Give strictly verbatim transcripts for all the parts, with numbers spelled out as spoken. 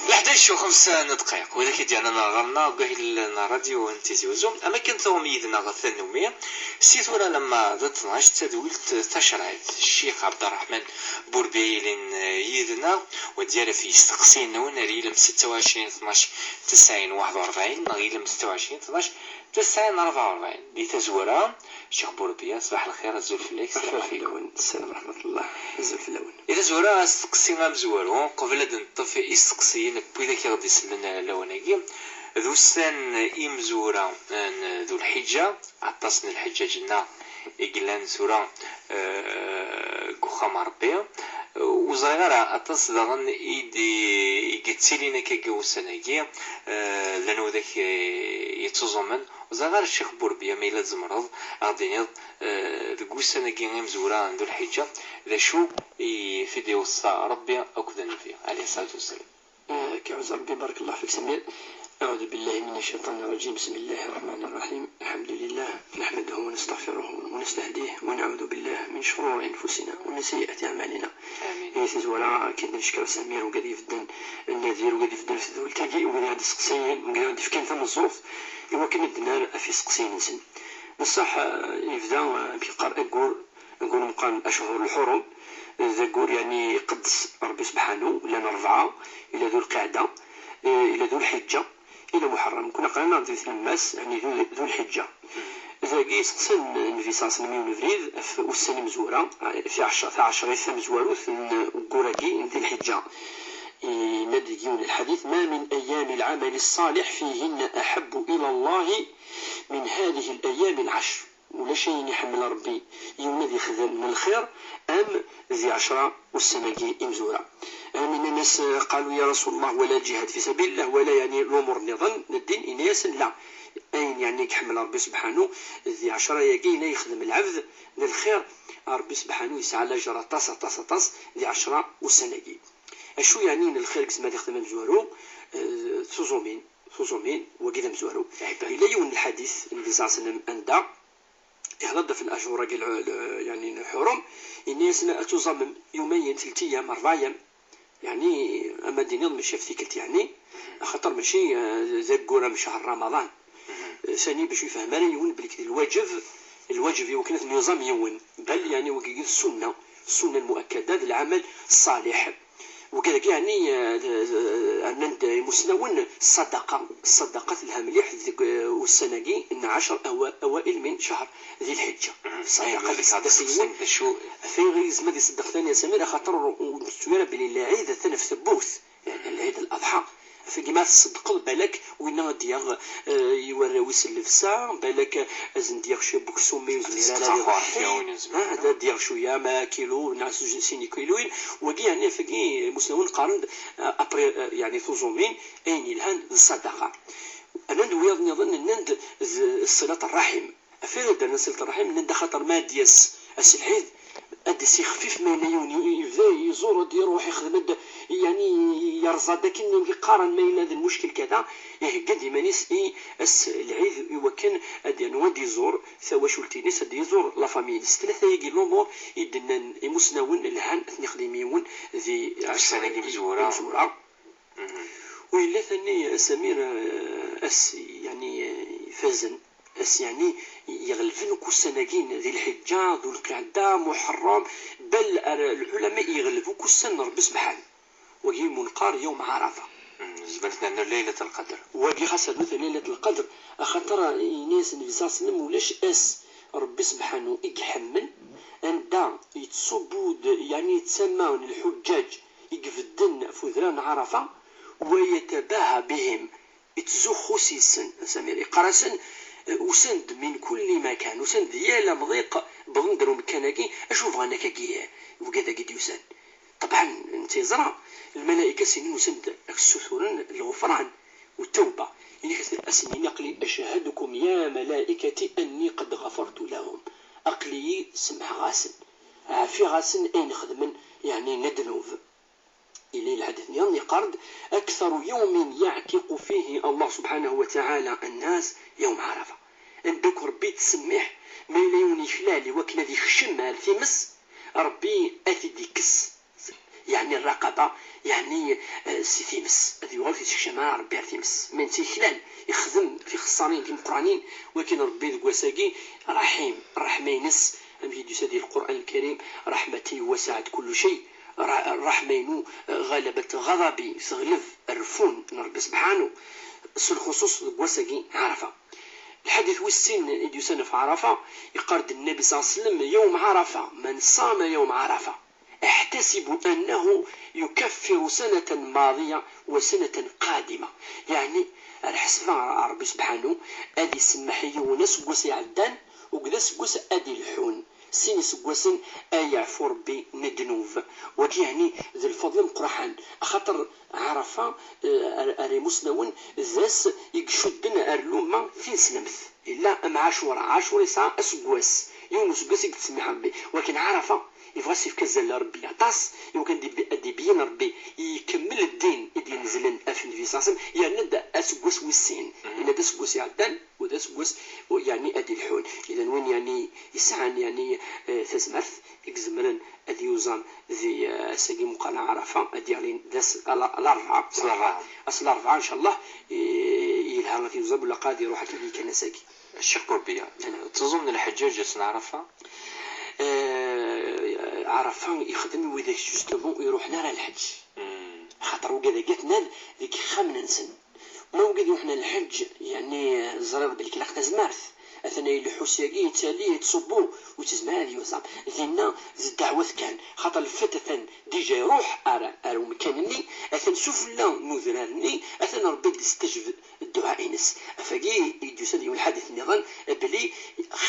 Leḥdac u xemsa n ddqayeq, widak i d-yernan ɣer-neɣ deg wahil n ṛṛadyu n Tizi Uzzu, am akken tuɣem yid-neɣ tannumi, si tura alamma d ṭnac d tadwilt tacerɛit. Ccix Ɛebderreḥman Burbiya yellan yid-neɣ, u ad d-yerr ɣef yisteqsiyen-nwen ar yilem setta u ɛecrin tnac tesɛin waḥed u ṛebɛin neɣ yilem setta u ɛecrin tnac tesɛin ṛebɛa u ṛebɛin. Di tazwara, Ccix Burbiya, ṣbaḥ lxir, azul fell-ak, ṣṣlam ɛlikum. Fell-awen, ssalam ṛeḥmatullah, azul fell-awen. Di tazwara, asteqsi amezwaru, qbel ad neṭṭef isteqsiyen n widak i ɣ-d-isellen lawan-agi, d ussan imezwura n Dulḥiǧǧa, aṭas n lḥeǧǧaǧ-nneɣ i yellan tura, eh, deg uxxam n Ṛebbi. Ur ẓriɣ ara aṭas daɣen i d-, i yettilin akkagi ussan-agi, eh, llan widak, eh, yettuẓumen. Ur ẓriɣ ara Ccix Burbiya ma yella tzemreḍ a ɣ-d-tiniḍ, eh, deg wussan-agi imezwura n Dulḥiǧǧa, d acu i t-id-iweṣṣa Ṛebbi akked Nnbi, ɛalayhi ṣṣalatu wassalam. آه، كعوز ربي، بارك الله فيك سمير. أعوذ بالله من الشيطان الرجيم. بسم الله الرحمن الرحيم. الحمد لله، نحمده ونستغفره ونستهديه، ونعوذ بالله من شرور أنفسنا ومن سيئات أعمالنا. آمين. Di tazwara, akken ad neckeṛ Samir, u gad ibedden nnadir, u gad ibedden f tdult-agi, u gad ad d-iseqsayen, u gad ad d-ifken tameẓẓuɣt, i wakken ad d-nerr ɣef yiseqsiyen-nsen. Beṣṣeḥ, eh, yebda, eh, amek yeqqar, aggur, aggur meqqar n Ashhur Lḥurum, eh, d aggur, yeɛni, iqeddes Ṛebbi Sebḥanu, llan ṛebɛa, ila Dulqiɛda, eh, ila Dulḥiǧǧa, ila Muḥerram. Nekni aql-aneɣ di tlemmast, yeɛni, Dul-, Dulḥiǧǧa. Dagi, seqsan Nnbi ṣalla Llahu ɛalayhi wa sallam yiwen ubrid ɣef ussan imezwura, eh, fi ɛecṛa, taɛecṛit tamezwarut n waggur-agi n Dulḥiǧǧa. Yenna-d deg yiwen n lḥadit: ما من أيام العمل الصالح فيهن أحب إلى الله من هذه الأيام العشر. Ulac ayen iḥemmel Ṛebbi yiwen ad yexdem n lxir am di ɛecṛa ussan-agi imezwura. Ɛni nnan-as: قالوا يا رسول الله ولا الجهاد في سبيل الله ولا, yeɛni, lumuṛ nniḍen n ddin? Yenna-yasen: لا. Ayen, yeɛni, i iḥemmel Ṛebbi Sebḥanu di ɛecṛa-agi, ayen ay yexdem lɛebd n lxir, Ṛebbi Sebḥanu yesɛa lajer aṭas, aṭas, aṭas di ɛecṛa ussan-agi. Acu, yeɛni, n lxir i yezmer ad yexdem amezwaru? Eh, tuẓumin. Tuẓumin, wagi d amezwaru. Yella yiwen n lḥadit n Nnbi ṣalla Llahu ɛalayhi wa sallam anda ihḍer-d ɣef lajur-agi, l-, l-, yeɛni, n lḥurum, yenna-yasen: ad tuẓamem yumayen, telt ayyam, ṛebɛa ayyam, yeɛni, ama d-tiniḍ mačči ɣef tikkelt, yeɛni, axaṭer mačči, eh, d aggur am ccher Ramaḍan. Eh, sani bac ur yefhem ara yiwen belli d lwaǧeb, lwaǧeb i wakken ad ten-yuẓam yiwen. Bal, yeɛni, wagi d ssunna, ssunna lmuakkada, d lɛamal ṣṣaliḥ. Wagi dagi, yeɛni, eh, d-, d-, rnan-d imusnawen ṣṣadaqa. Ṣṣadaqa telha mliḥ deg, eh, ussan-agi n ɛecṛ awa-, awail min ccher di lḥiǧǧa. Ṣṣadaqa, ayen di ṣṣeddeq yiwen, d acu? Ɣef wayɣer yezmer ad iṣeddeq tani a Samir, axaṭer ur, ur nettu ara belli lɛid atan ɣef tewwurt. Lɛid Laḍḥa. Ɣef wagi ma tṣeddqeḍ, balak winna ad d-yaɣ, eh, i warraw-is llebsa, balak ad sen-d-yaɣ cwiya n uksum, ma ur yezmir ara ad iḍḥi. Ah, ad d-yaɣ cwiya, ma kilu neɣ sin ikiluyen. Wagi, yeɛni, ɣef wagi imusnawen qqaren-d, eh, après, eh, yeɛni, tuẓumin, ayen yelhan d ṣṣadaqa. Rnan-d wiyaḍ nniḍen, nnan-d d ṣṣilat ṛṛaḥim. Ɣef wayɣer i d-rnan ṣṣilat ṛṛaḥim? Nnan-d axaṭer ma ad d-yas ass n lɛid, ad d-yas ixfif, ma yella yiwen i-, yebda yeẓur, ad d-iruḥ ixdem-d, yeɛni, yerẓa-d akken i qqaren, ma yella d lmuckel kada, ihegga-d iman-is i ass n lɛid i wakken ad d-yernu ad d-iẓur tawacult-ines, ad d-iẓur la famille-ines. Tlata-agi lumuṛ i d-nnan imusnawen lhan ad ten-ixdem yiwen di ɛecṛa imezwura. U yella tani, a Samir, eh, ass, yeɛni, eh, ifazen, ass, yeɛni, iɣelben akk ussan-agi n di lḥiǧǧa, d ulqiɛda, muḥerram, bal ar lɛulama iɣleb akk ussan n Ṛebbi Sebḥanu. Wagi mu neqqar yawm Ɛarafa. Mm, nezmer ad nernu Laylat Lqadr. Wagi xas rnu-t Laylat Lqadr, axaṭer, eh, yenna-yas Nnbi ṣalla Llahu ɛalayhi wa sallam, ulac ass Ṛebbi Sebḥanu i iḥemmel, anda yettṣubbu-d, yeɛni, yettama lḥuǧǧaǧ i ibedden ɣef udrar n Ɛarafa, wa yetabaha bihim, yettzuxxu s yis-sen. A Samir, yeqqar-asen, eh, usan-d min kulli makan, usan-d yal amḍiq, wwḍen-d ar umekkan-agi, acu bɣan akkagi, eh, wigad-agi d-yusan? Ṭebɛen, netta yeẓra, lmalayka sinin usan-d ad k-ssuturen lɣefran u tawba. Ini-as, ad sen-yini: أشهدكم يا ملائكتي أني قد غفرت لهم. Aql-iyi semmḥeɣ-asen. Ɛfiɣ-asen ayen xedmen, yeɛni n ddnub. Yella lḥadit nniḍen yeqqar-d: أكثر يوم يعتق فيه الله سبحانه وتعالى الناس يوم عرفة. Anda akk Ṛebbi yettsemmiḥ, ma yella yiwen yeklal i wakken ad ikcem ar times, Ṛebbi ad t-id-ikkes. Yeɛni rraqaba, yeɛni, eh, si times. Ad yuɣal ur t-yessekcam ara Ṛebbi ar times. Ma netta yeklal, ixdem tixeṣṣarin timeqqranin, wakken Ṛebbi deg wass-agi raḥim, ṛṛeḥma-ines, amek i d-yusa di Lqur'an Lkarim: رحمتي وسعت كل شيء. Ra-, ṛṛeḥma-inu, eh, غلبت غضبي, teɣleb rrfu n Ṛebbi sebḥanu, s lxuṣuṣ deg wass-agi n Ɛarafa. Lḥadit wis sin i d-yusan ɣef Ɛarafa, yeqqar-d Nnabi صلى الله عليه وسلم: يوم عرفة، من صام يوم عرفة أحتسب أنه يكفر سنة ماضية وسنة قادمة. Yeɛni, ar ḥesbeɣ ɣer Ṛebbi sebḥanu, ad isemmeḥ i yiwen aseggas iɛeddan, akked aseggas ad ilḥun. Sin iseggasen ay yeɛfu Ṛebbi n ddnub. Wagi, yeɛni, d lfeḍl ameqqraḥan, axaṭer Ɛarafa, eh, ar, ar imusnawen, d ass i icudden ar lumma tineslemt. Yella am Ɛacura. Ɛacura yesɛa aseggas, yiwen n useggas i yettsemmiḥ Ṛebbi. Wakin Ɛarafa, yebɣa ad s-yefk azal Ṛebbi aṭas, iwakken ad d-ib-, ad d-ibeyyen Ṛebbi, ikemmel ddin i d-inezlen ɣef Nnbi ṣalla Llahu ɛalayhi wa sallam, yerna-d aseggas wis sin. Mhm. Yenna-d aseggas iɛeddan, u d aseggas, u, yeɛni, ad ilḥun. Idan win, yeɛni, yesɛan, yeɛni, eh, tazmert, i izemren ad yuẓam di, eh, ass-agi meqqar n Ɛarafa, ad d-yeɣlin d ass la-, larebɛa. Ass larebɛa. Ass larebɛa, ncallah, eh, yelha ad yuẓam, wala qad iruḥ akken kan ass-agi. Ccix Burbiya, tuẓum n lḥeǧǧaǧ ass n Ɛarafa? Eh, Ɛarafa ixdem i widak justement ur iruḥen ara lḥeǧ. Mm. Axaṭer wigad-agi atnan deg yixxamen-nsen. Ma wigad iruḥen lḥeǧ, yeɛni, ẓriɣ belli ilaq tazmert. Atan ileḥḥu syagi, yettali, yettṣubbu, ur yettezmir ad yuẓam. Dinna d ddeɛwat kan, xaṭer lfat atan dija iruḥ ar, ar umkan-nni, atan sufella n udrar-nni, atan Ṛebbi ad d-istajeb dduɛa-ines. Ɣef wagi i d-yusa-d yiwen lḥadit nniḍen, belli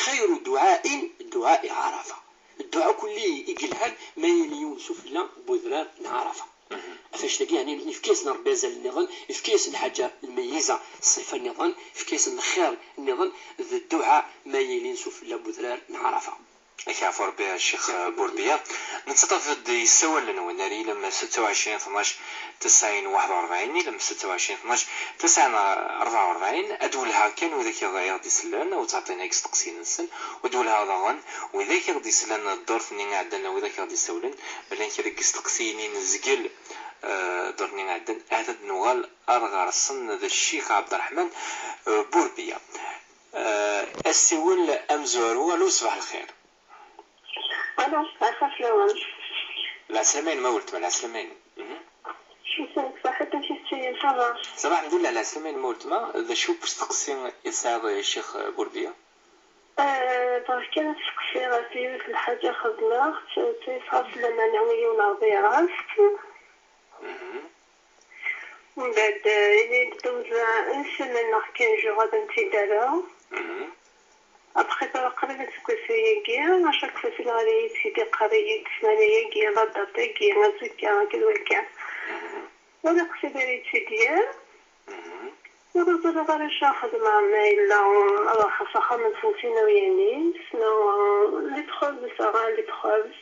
xayru duɛain duɛa i Ɛarafa. Dduɛa kulli i yelhan ma yili yiwen sufella n udrar n Ɛarafa. Mhm. Ɣef wannect-agi, yeɛni, yefka-yasen Ṛebbi azal nniḍen, yefka-yasen lḥaǧa lmeyyiza, ṣṣifa nniḍen, yefka-yasen lxir nniḍen, d dduɛa ma yilin sufella n udrar n Ɛarafa. Ad k-yeɛfu Ṛebbi a Ccix Burbiya. Nettaṭṭaf-d isawalen-nwen ar yilem setta u ɛecrin tnac tesɛin waḥed u ṛebɛin, ilem setta u ɛecrin tnac tesɛin rebɛa u ṛebɛin. Ad welheɣ kan widak i ɣ-, i ɣ-d-isellen, u ttɛeṭṭin akk isteqsiyen-nsen, u ad welheɣ daɣen widak i ɣ-d-isellen ddurt-nni iɛeddan, widak i ɣ-d-isawlen, belli kra n yisteqsiyen i nezgel, eh, ddurt-nni iɛeddan, ahat ad d-nuɣal ar ɣer-sen d Ccix Ɛebderreḥman, eh, Burbiya. Eh, asiwel amezwaru, alo, ṣṣbeḥ lxir. Alo, ɛeslama-inem. Lɛeslama-inem a weltma, lɛeslama-inem. Mhm. Isem-ik ṣaḥit, amek i tettili, ça va? Ça va, lḥemdullah, lɛeslama-inem a weltma. D acu n usteqsi i tesɛiḍ i Ccix Burbiya? Eh, bɣiɣ kan ad steqsiɣ ɣef yiwet n lḥaǧa xedmeɣ-tt, ttayseɣ-as laman i yiwen n ṛbiɛast. Mhm. Mbeɛd, eh, ini-d douze, une semaine neɣ quinze jours ad am-tt-id-rreɣ. Mhm. Après, tura qrib ad tewwet ayagi, à chaque fois, ɣer yid-s-id iqqar-iyi-d ssmana-agi, la date-agi, azekka, akka d wakka. Mhm. Ur iqsid ara yettidya. Mhm. Ur ẓriɣ ara acu ara xedmeɣ, ma yella ad ruḥeɣ s axxam-nsen sin awyan-is, neɣ, eh, l'épreuve, sɛiɣ l'épreuve.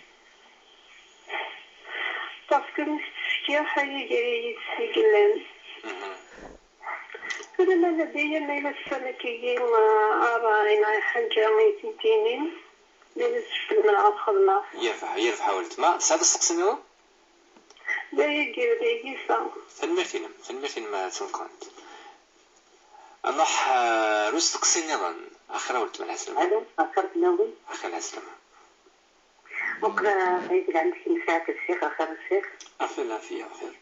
Parce que mi s-tt-fkiɣ, ḥayi gar-iyi d s-, i yellan. Mhm. Tura ma d aya, ma yella tesɛam akkagi, eh, ṛṛay neɣ ḥaǧa i t-id-tinim, ma yella tcefḍem neɣ ad xedmeɣ. Yerbeḥ, yerbeḥ a weltma. Tesɛiḍ asteqsi nniḍen? D ayagi, d ayagi sa. Tanemmirt-inem, tanemmirt-inem a tameqqrant. Ad nruḥ, eh, ar usteqsi nniḍen. Axir a weltma, lɛeslama. Alo, axir fell-awen. Axir, lɛeslama. Muqel, eh, ay d lɛemk n Saɛid Ccix, axir a Ccix. Axir, lɛafiya, axir.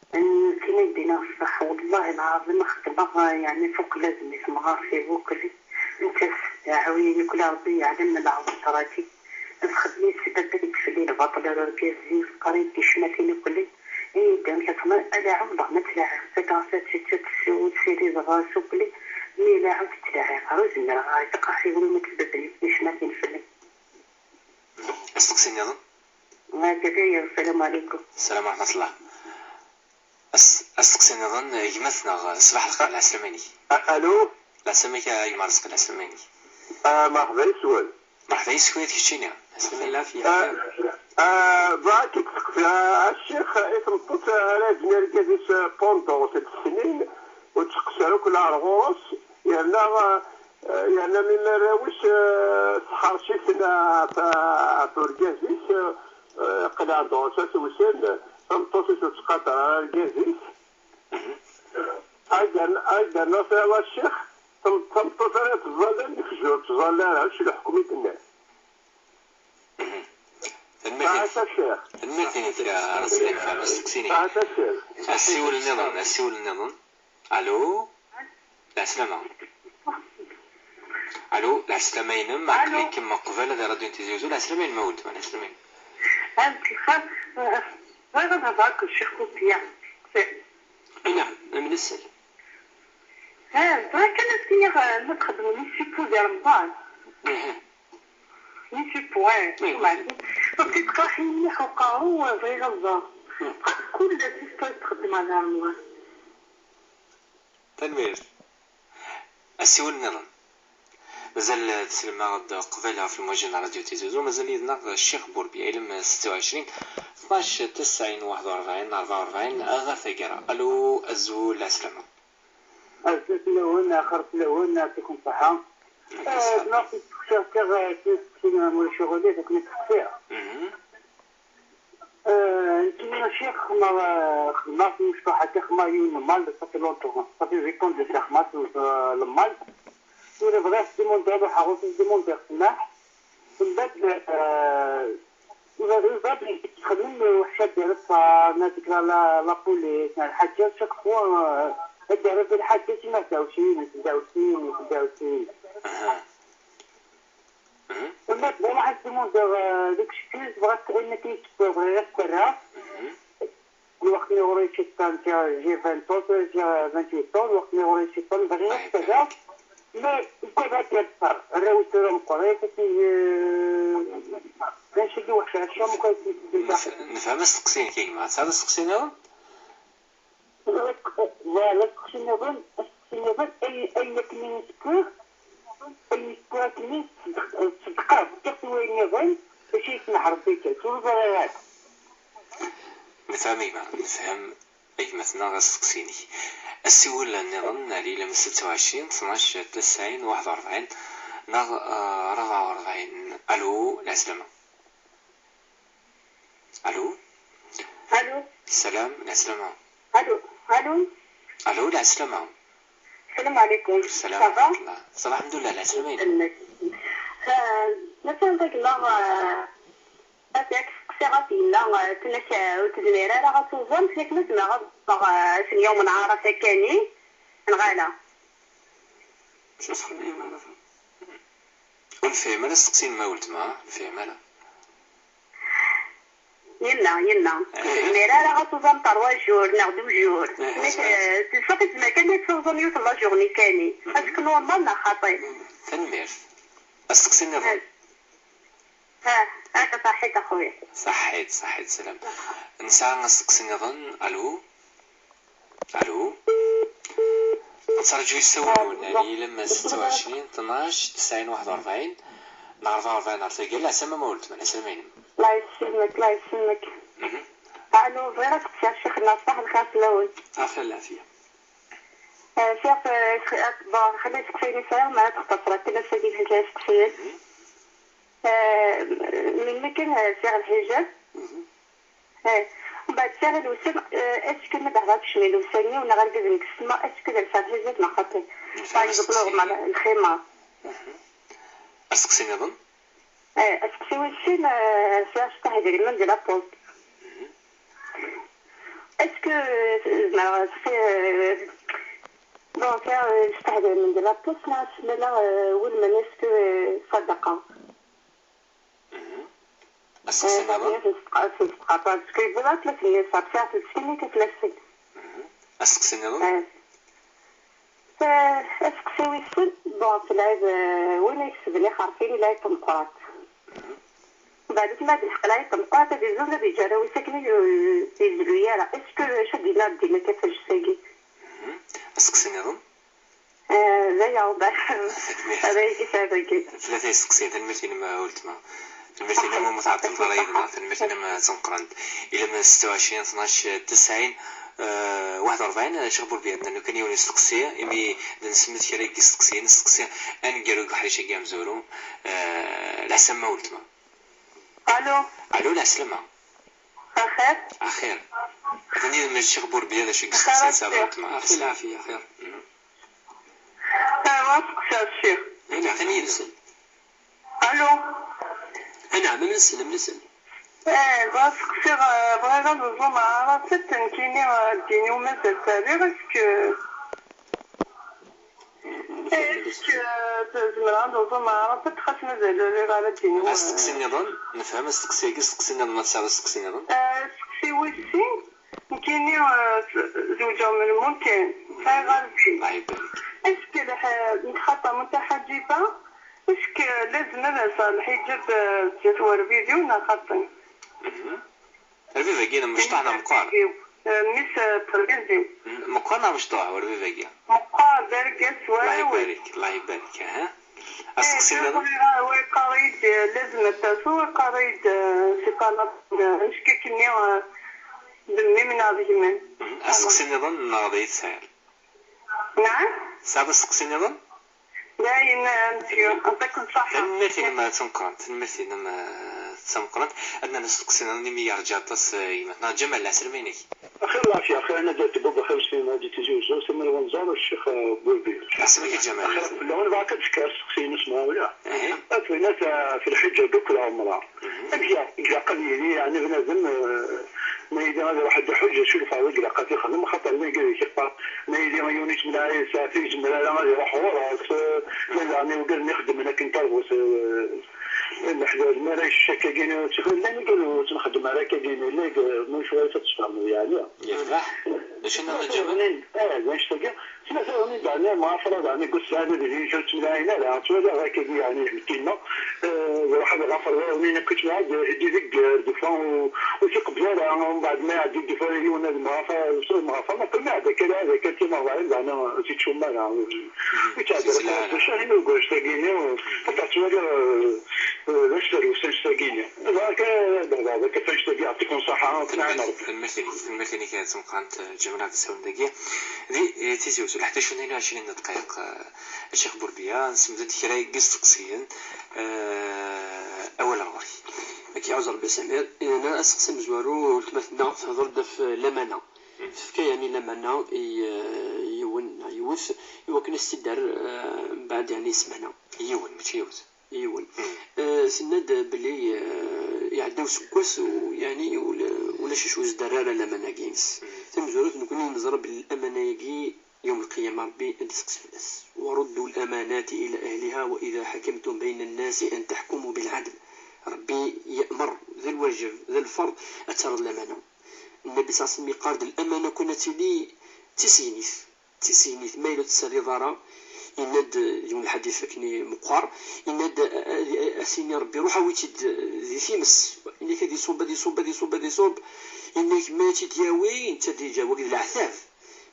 Nekkini ad d-iniɣ ṣṣeḥ, wellah lɛaḍim xedmeɣ, eh, yeɛni fuq lazem i temɣart i wukli. Netta s-, iɛawen-iyi akk Ṛebbi yeɛlem leɛwaṭer-agi. Ad xedmen yesbabba-d fell-i lbaṭel ar urgaz-iw, teqqar-iyi-d ticmatin akk-nni. Ini-d amek ad tma-, ad ɛawdeɣ ma ttlaɛiɣ, faddeɣ tafat, ttessiwel, ssirideɣ ɣer-s akk-nni. Mi ilaɛi ur tt-ttlaɛiɣ ara, ur zmireɣ ara, iqerḥ-iyi win ma ttbabban akk ticmatin fell-i. Asteqsi nniḍen? Ma d aya, السلام عليكم. السلام ورحمة الله. As-, asteqsi nniḍen, gma-tneɣ, ṣṣbeḥ lxir, lɛeslama-inek. A-, alo? Lɛeslama-ik a gma Rezqi, lɛeslama-inek. Ah, merḥba yes-wen. Merḥba yes-wen, d keččini. Ɛeslama, lɛafya. Ah, ah, bɣiɣ ad k-id-steqsiɣ, a ccix, i tmeṭṭut ara yebnu argaz-is pendant snin, ur tettqeṣṣir akk la ɣer ɣur-s, yerna, ah, yerna mi arraw-is, ah, tḥerc-iten ɣef, ɣef urgaz-is, ah, qelɛen-d ɣur-s at wussan, tameṭṭut-is ur tettqadar ara argaz-is. Ay d-, ay d-nerna fiɣel a ccix, tam-, tameṭṭut ara teẓẓallen deg tzur, ur tettẓalla ara, acu leḥkem i d-nnan. Tanemmirt-inek. Tanemmirt-inek, a Raslak, ɣef usteqsi-nni. Asiwel nniḍen, asiwel nniḍen. Alo? Lɛeslama. Alo, lɛeslama-inem, aql-ikem qbala di ṛadyu n Tizi Uzzu, lɛeslama-inem a weltma, lɛeslama-inem. Amek lxir? Bɣiɣ ad hedreɣ akked Ccix Kupiya. Naɛam, am nsel. Ha, bɣiɣ kan ad s-iniɣ, eh, ma txeddmem isupu di Remḍan. Aha. Isupu, eh, isupu. Parce que teqreḥ-iyi mliḥ uqerru, eh, bɣiɣ ad ẓreɣ. Hmm. Bɣiɣ kul isupu ad txeddmeɣ di Remḍan. Tanemmirt. Asiwel nniḍen. Mazal teslem-aɣ-d qbala ɣef lmuji n Radyu Tizi Uzzu, mazal yid-neɣ Ccix Burbiya, ilem setta u ɛecrin, tnac tesɛin, waḥed u rebɛin, rebɛa u rebɛin, ɣer taggara. Alo, azul, lɛeslama. Azul fell-awen, axir fell-awen, yɛṭikum ṣṣeḥḥa. Lɛeslama. Eh, ma ur ttqeṣṣireɣ, eh, ttqeṣṣireɣ, ma ulac aɣilif, ad ken-id-steqsiɣ. Mhm. Euh, nekkini mačči xedmeɣ, euh, xedmeɣ timecṭuḥ akka, xedmeɣ yiwen n lmal, ça fait longtemps, ça fait huit ans de ça, xedmeɣ euh, lmal. Tura bɣiɣ ad s-dimundiɣ, ruḥeɣ ɣur-s ad s-dimundiɣ ssmaḥ. Mbeɛd, euh, mbeɛd txemmem, weḥc ad d-yerr ṣṣar, neɣ la, la, la police, neɣ lḥaǧa, chaque fois, euh, ad d-yerr lḥaǧa, sima tdawsin, tdawsin, tdawsin. Aha. Mhm. Wala, bon, ma حسيت ديك شكل بغات تغني كي تبغي غير تسرع. Mhm. الوقت اللي غوري شي طان جا جي vingt ans، جا vingt-huit ans، الوقت اللي غوري شي طان بغي غير تسرع. ما يكون غير ديال الصار، راهو يصير مقري، كي، آه، ماشي كي وحشة، شو ممكن يكون؟ نف-، نفهم السقسين كيما، هذا السقسين هو؟ Voilà, aseqsi nniḍen, aseqsi nniḍen, ay, ay akken i yeskuɣ, ay yeskuɣ akken i تصدق-، تصدقeḍ, kif wayen nniḍen, acu i s-neḥreḍ deg-s, ur ẓriɣ ara. Nefhem a gma, nefhem a gma-tneɣ asteqsi-nnek. Asiwel nniḍen, ar yilem setta u ɛecrin, tnac tesɛin, waḥed u rebɛin, neɣ, eh, rebɛa u rebɛin. Alo, lɛeslama. Alo. Alo. Salam, lɛeslama. Alo. Alo. Alo, lɛeslama. Salam ɛlikum. Salam. Ça va? Ṣṣeḥ, lḥemdullah, lɛeslama-inem. Yesselmek. Ah, مثلا, dagi, ah, ad ak-steqsiɣ ɣef yemma, ah, tenna-k, ah, ur tezmir ara ad tuẓum, yak ma zemreɣ ad ṭṭfeɣ, ah, ass n yawm n ɛarafa akkani, neɣ ala? Ur nefhim ara asteqsi-inem a weltma, ur nefhim ara. Yemma, yemma, ur tezmir ara ad tuẓum trois jours neɣ deux jours. Nekk, eh, telsa tezmer kan ad tuẓum yiwet n la journée kani. Est-ce que normal neɣ xaṭi? Tanemmirt. Asteqsi nniḍen. Ha, ha, akka, ṣaḥit a xuya. Ṣaḥit, ṣaḥit, salam. Nesɛa asteqsi nniḍen. Alo? Alo? Nettraǧu isawlen-nwen, ah, bon, yani, ilem setta u ɛecrin, tnac, tesɛin, waḥed u rebɛin, neɣ rebɛa u rebɛin ɣer taggara. Lɛeslama ma weltma, lɛeslama-inem. Allah yesselmek, Allah yesselmek. Mhm. Alo, bɣiɣ ad k-ssiɣ ccix-nneɣ, ṣṣaḥ lxir fell-awen. Axir lɛafya. Eh, ssiɣ, eh, s-, eh, bon, xli isteqsiyen i sɛiɣ, ma ad textaṣer akken ass-agi di lǧal isteqsiyen. Mhm. Eh, melmi kan, eh, sɛiɣ lḥijab. Mhm. Eh, mbeɛd sɛiɣ lewsan, eh, est-ce que ma d-hḍeṛ tekcem i lewsan-iw neɣ argaz nekk ssma, est-ce que ad lseɣ lḥijab neɣ xaṭi? Par exemple, normal, lximar. Mhm. Asteqsi nniḍen? Eh, asteqsi wis sin, eh, sɛiɣ cṭaḥ idrimen di la poste. Mhm. Est-ce que, eh, zemreɣ, eh, bon, sɛiɣ, eh, cṭaḥ idrimen di la poste, neɣ s lala, eh, welmen, est-ce que, eh, ṣṣadaqa? Mhm. Asteqsi nniḍen? Parce que yewweḍ-aɣ tlata n yiṣab, sɛiɣ tlata n yiṣab. Mhm. Asteqsi nniḍen? Eh. Eh, asteqsi wis sin, bon, s lɛib, eh, win ay ikesben ixerfin i lɛib tameqqrant. Mhm. Mbeɛd akken ad d-ilḥeq lɛib tameqqrant, ad izuz, ad yeǧǧ arraw-is akken ur yezlu ara. Est-ce que acu d-yenna ddin akka ɣef lǧetta-agi? Mhm. Asteqsi nniḍen? Eh, d aya, Rebbi. Tanemmirt. Ad iyi-d-yesɛed dagi. Tlata isteqsiyen, tanemmirt-inem a weltma. Tanemmirt-inem umi tɛeṭṭleḍ ara yid-neɣ, tanemmirt-inem d tameqqrant. Ila ma setta u ɛecrin, tnac, tesɛin, eh, waḥed u rebɛin, Ccix Burbiya, nnan kan yiwen n usteqsi, imi d nsemmed kra n yisteqsiyen, nesteqsi aneggaru deg uḥric-agi amezwaru, eh, lɛeslama a weltma. Alo. Alo, lɛeslama. Axir. Axir. Atan yid-m Ccix Burbiya, d acu i yesteqsi Sɛid Weltma? Axir, lɛafiya, axir. Mhm. Alo. Anɛam, am nessen, am nessen. Eh, bɣiɣ ad seqsiɣ, eh, bɣiɣ ad ẓumeɣ aɛrafet, nekkini, eh, ddin-iw mazal-t rriɣ, est-ce que Est-ce que, euh, zemreɣ ad ẓumeɣ aɛrafet, xas mazal ur rriɣ ara ddin-iw? Asteqsi nniḍen, nefhem asteqsi-agi, asteqsi nniḍen, ma tesɛiḍ asteqsi nniḍen? Eh, asteqsi wis sin, nekkini, eh, zewǧeɣ Melmun kan, sɛiɣ arbin. Allah ibarek. Est-ce que lḥ-, nekk xaṭer mutaḥaǧiba, est-ce que lazem ad lseɣ lḥiǧab, eh, zdat werbidiw neɣ xaṭi? Mhm. Arbib-agi d amecṭuḥ neɣ meqqar? Mmi-s, eh, terbiz-iw. M-, meqqar neɣ mecṭuḥ urbib-agi? Meqqar, d argaz s warraw-is. Allah ibarek, Allah ibarek, aha. Eh, asteqsi nniḍen? Wa yeqqar-iyi-d, eh, lazem ad d-taseḍ, wa yeqqar-iyi-d, eh, c'est pas la peine, eh, anect-akkenni, eh, d mmi-m neɣ d gma-m. Mhm. Asteqsi nniḍen neɣ d iyi-tesɛiḍ? Naɛam? Tesɛiḍ asteqsi nniḍen? Dayen, eh, monsieur, yeɛṭikum ṣṣeḥḥa. Tanemmirt-inem d tameqqrant, tanemmirt-inem, eh, d tameqqrant. Ad nernu asteqsi nniḍen imi yerǧa aṭas, eh, gma-tneɣ Ǧamal, lɛeslama-inek. Axir lɛafya, axir anadi a Debba, axir sliman di Tizi Uzzu, Samuel Wenẓar, Ccix, eh, Burbi. Lɛeslama-k a Ǧamal. Axir fell-awen, bɣiɣ ad d-fkeɣ asteqsi-ines ma ulac. Aha. Akken, eh, fi lḥiǧ akk lɛemra. Mhm. Amek i ilaq ad yili, yeɛni, bnadem, eh, ma yili ad iruḥ ad iḥuǧ, acu lferḍ i ilaq ad t-ixdem, axaṭer nagi ad k-iqqar, ma yili yiwen yesmel-as, ur yezmir ara ad iruḥ ɣur-s, eh, ma daɣen iwgaden ixeddmen akken tarbut, eh, leḥdad, mi ara yecc akkagini, llan igad ur ttnexdem ara akkagini, llan igad, ma ur cwiya ad tfehmeḍ, yeɛni. Yefreḥ? D acu nniḍen a Ǧamal? Eh, d annect-agi. Tlata daɣen i d-ɛni mɣafra daɣen i yesɛan ad ilin kra ur ttemlaɛin ara, ttwaliɣ akkagi yeɛni lmettin-nneɣ, eh, iruḥ ad iɣafer daɣen akk yettmɛad, eh, di deg, eh, deg fa u-, ur t-iqebbel ara, mbeɛd ma iɛeddi deg fa yiwen ad mɣafar, ad mɣafar, ma qel ma iɛedda akka, ad akka timerḍayin daɣen ur t-ittcum ara, ur t-ittɛedda ara, d acu ur ggac tagini, ur, ur ttwaliɣ, eh, eh, d acu terwes annect-agini. Dɣa akka, dɣa akka, annect-agi, yeɛṭikum ṣṣeḥḥa, ur ttnaɛim ara. Tanemmirt-inek, tanemmirt-inek, eh, tameqqrant, eh, Ǧamal ad d-tessawleḍ dagi. Di, eh, Tizi Uzzu, leḥdac u tnin u ɛecrin ddeqayeq, eh, Ccix Burbiya, nsemmed-d kra n yisteqsiyen, eh, awal ɣur-k. Ak iɛuzz Rebbi Samir, eh, asteqsi amezwaru, weltma-tneɣ tehder-d ɣef lamana. Tefka yeɛni lamana i, eh, yiwen neɣ yiwet, i wakken ad s-tt-id-terr, eh, mbeɛd yeɛni ssmana. Yiwen, mačči yiwet. Yiwen. Eh, tenna-d belli, eh, iɛedda useggas u, yeɛni ula-, ulac acu ur s-d-terri ara lamana-agi-ines. Tamezwarut, nekkni neẓra belli lamana-agi yawm lqiyama Rebbi ad d-iseqsi fell-as. وردوا الأمانات إلى أهلها وإذا حكمتم بين الناس أن تحكموا بالعدل. Rebbi yeɛmer, d lwajeb, d lferḍ, ad terreḍ lamana. Nnbi ṣalla Llahu ɛalayhi wa sallam yeqqar-d, lamana kan ad tili d tisegnit. D tisegnit, ma yella ur tt-terriḍ ara, yenna-d, eh, yiwen lḥadit akken i meqqar, yenna-d, eh, eh, eh, a s-yini Rebbi, ruḥ awi-tt-id, eh, di times. Yenna-k ad iṣubb, ad iṣubb, ad iṣubb, ad iṣubb. Yenna-k ma tt-id-yawi, netta ad d-yeǧǧ, wagi d leɛtab.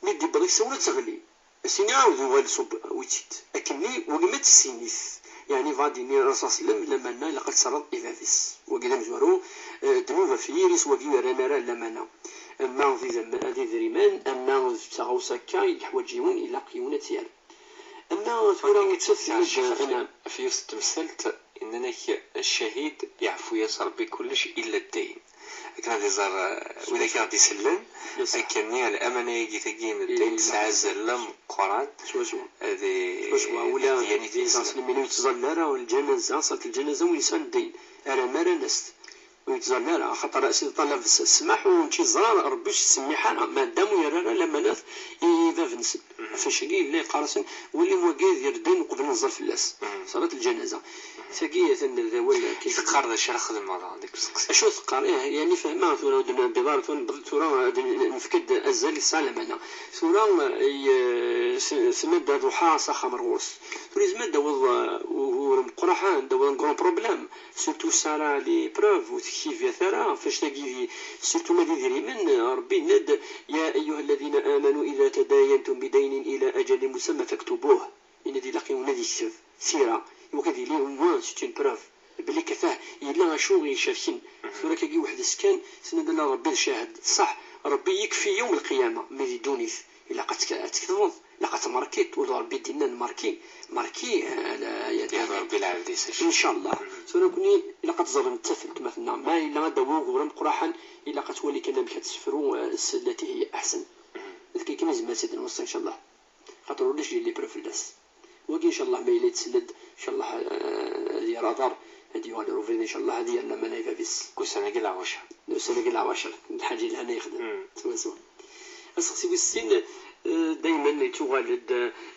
Mi d-yewweḍ deg-s, ur ad teɣli. A s-yini ɛawed uɣal ṣubb, awi-tt-id. Akkenni, wagi ma d tisegnit. Yeɛni, bɣa ad d-yini Rasul ṣalla Llahu ɛalayhi wa sallam, lamana ilaq ad tt-terreḍ i bab-is. Wagi d amezwaru, eh, ddnub ɣef yiri-s, wagi ur rran ara lamana. Ama d idem-, d idrimen, ama d tɣawsa akka i yeḥwaǧ yiwen, ilaq yiwen ad tt-yerr. Ama tura, ur tt-, ɣef yiwet n temsalt, yennan-ak ccahid, yeɛfu-yas Rebbi kullec illa ddayn. Akken ad iẓer, eh, widak i ɣ-d-isellen, akken-nni lamana-agi tagi n ddayn tesɛa azal d ameqqran. Swaswa. Ad i-, swaswa. Ula d iẓer s lemina ur yettẓalla ara, lǧanaza, ṣalat lǧanaza, win yesɛan ddayn, ara mara nast. Ur yettẓalla ara, axaṭer Sidi Ṭṭalab s-, ssmaḥ, ur nečči ẓẓar, Rebbi ur s-isemmiḥ ara, ma dam ur yerri ara lamanat i bab-nsen. Ɣef wacagi yella yeqqar-asen, walim wagi ad yerr ddayn uqbel ad nẓer fell-as. Ṣalat lǧanaza. Tagi, atan d awal akken. Teqqar d acu ara xedmeɣ daɣen deg usteqsi? Acu teqqar? Ih, yani fehmeɣ tura, ur d-nɛebbiḍ ara, tura nbedd-, tura ad n-, nefk-d azal i tesɛa lamana. Tura, eh, s-, tenna-d ad ruḥeɣ s axxam ar ɣur-s. Tura yezmer ad d-tawiḍ, eh, ugur meqqren, ad d-tawiḍ un grand problème. Surtout tesɛa ara les preuves, ur tektibiat ara, ɣef wactagi di, surtout ma d idrimen, Rebbi yenna-d, يا أيها الذين آمنوا إذا تداينتم بدين إلى أجل مسمى فاكتبوه. Yenna-d ilaq yiwen ad yekteb tira, iwakken ad yili au moins c'est une preuve. Belli kafah yella acu i icerken. Tura kagi weḥd-s kan, tenna-d ala Rebbi d ccahed. Ṣaḥ, Rebbi yekfi yawm lqiyama, mi di ddunit. Ilaq ad tk-, ad tketbeḍ, ilaq ad tmerkiḍ, ula d Rebbi d-yennan merki, merki, eh, la, ya Rebbi lɛebd-is. Incallah. Tura nekkni ilaq ad teẓrem tafelt ma tenna. Ma yella ad d-tawi ugur ameqqraḥen, ilaq ad twali kan amek ad tefru, eh, s lati hiya aḥsen. D kiki mi zemmer ad tt-id-nweṣṣi, incallah. Xaṭer ulac di lipre fell-as. Wagi, incallah, ma yella yettsel-d, incallah, eh, ad yerr aḍar, ad yuɣal ɣer ubrid, incallah, ad yerr laman i bab-is. Deg ussan-agi leɛwacer. Deg ussan-agi leɛwacer, d lḥaǧa yelhan ay yexdem. Mm. Swaswa. Aseqsi wis sin, eh, daymen yettuɣal-d,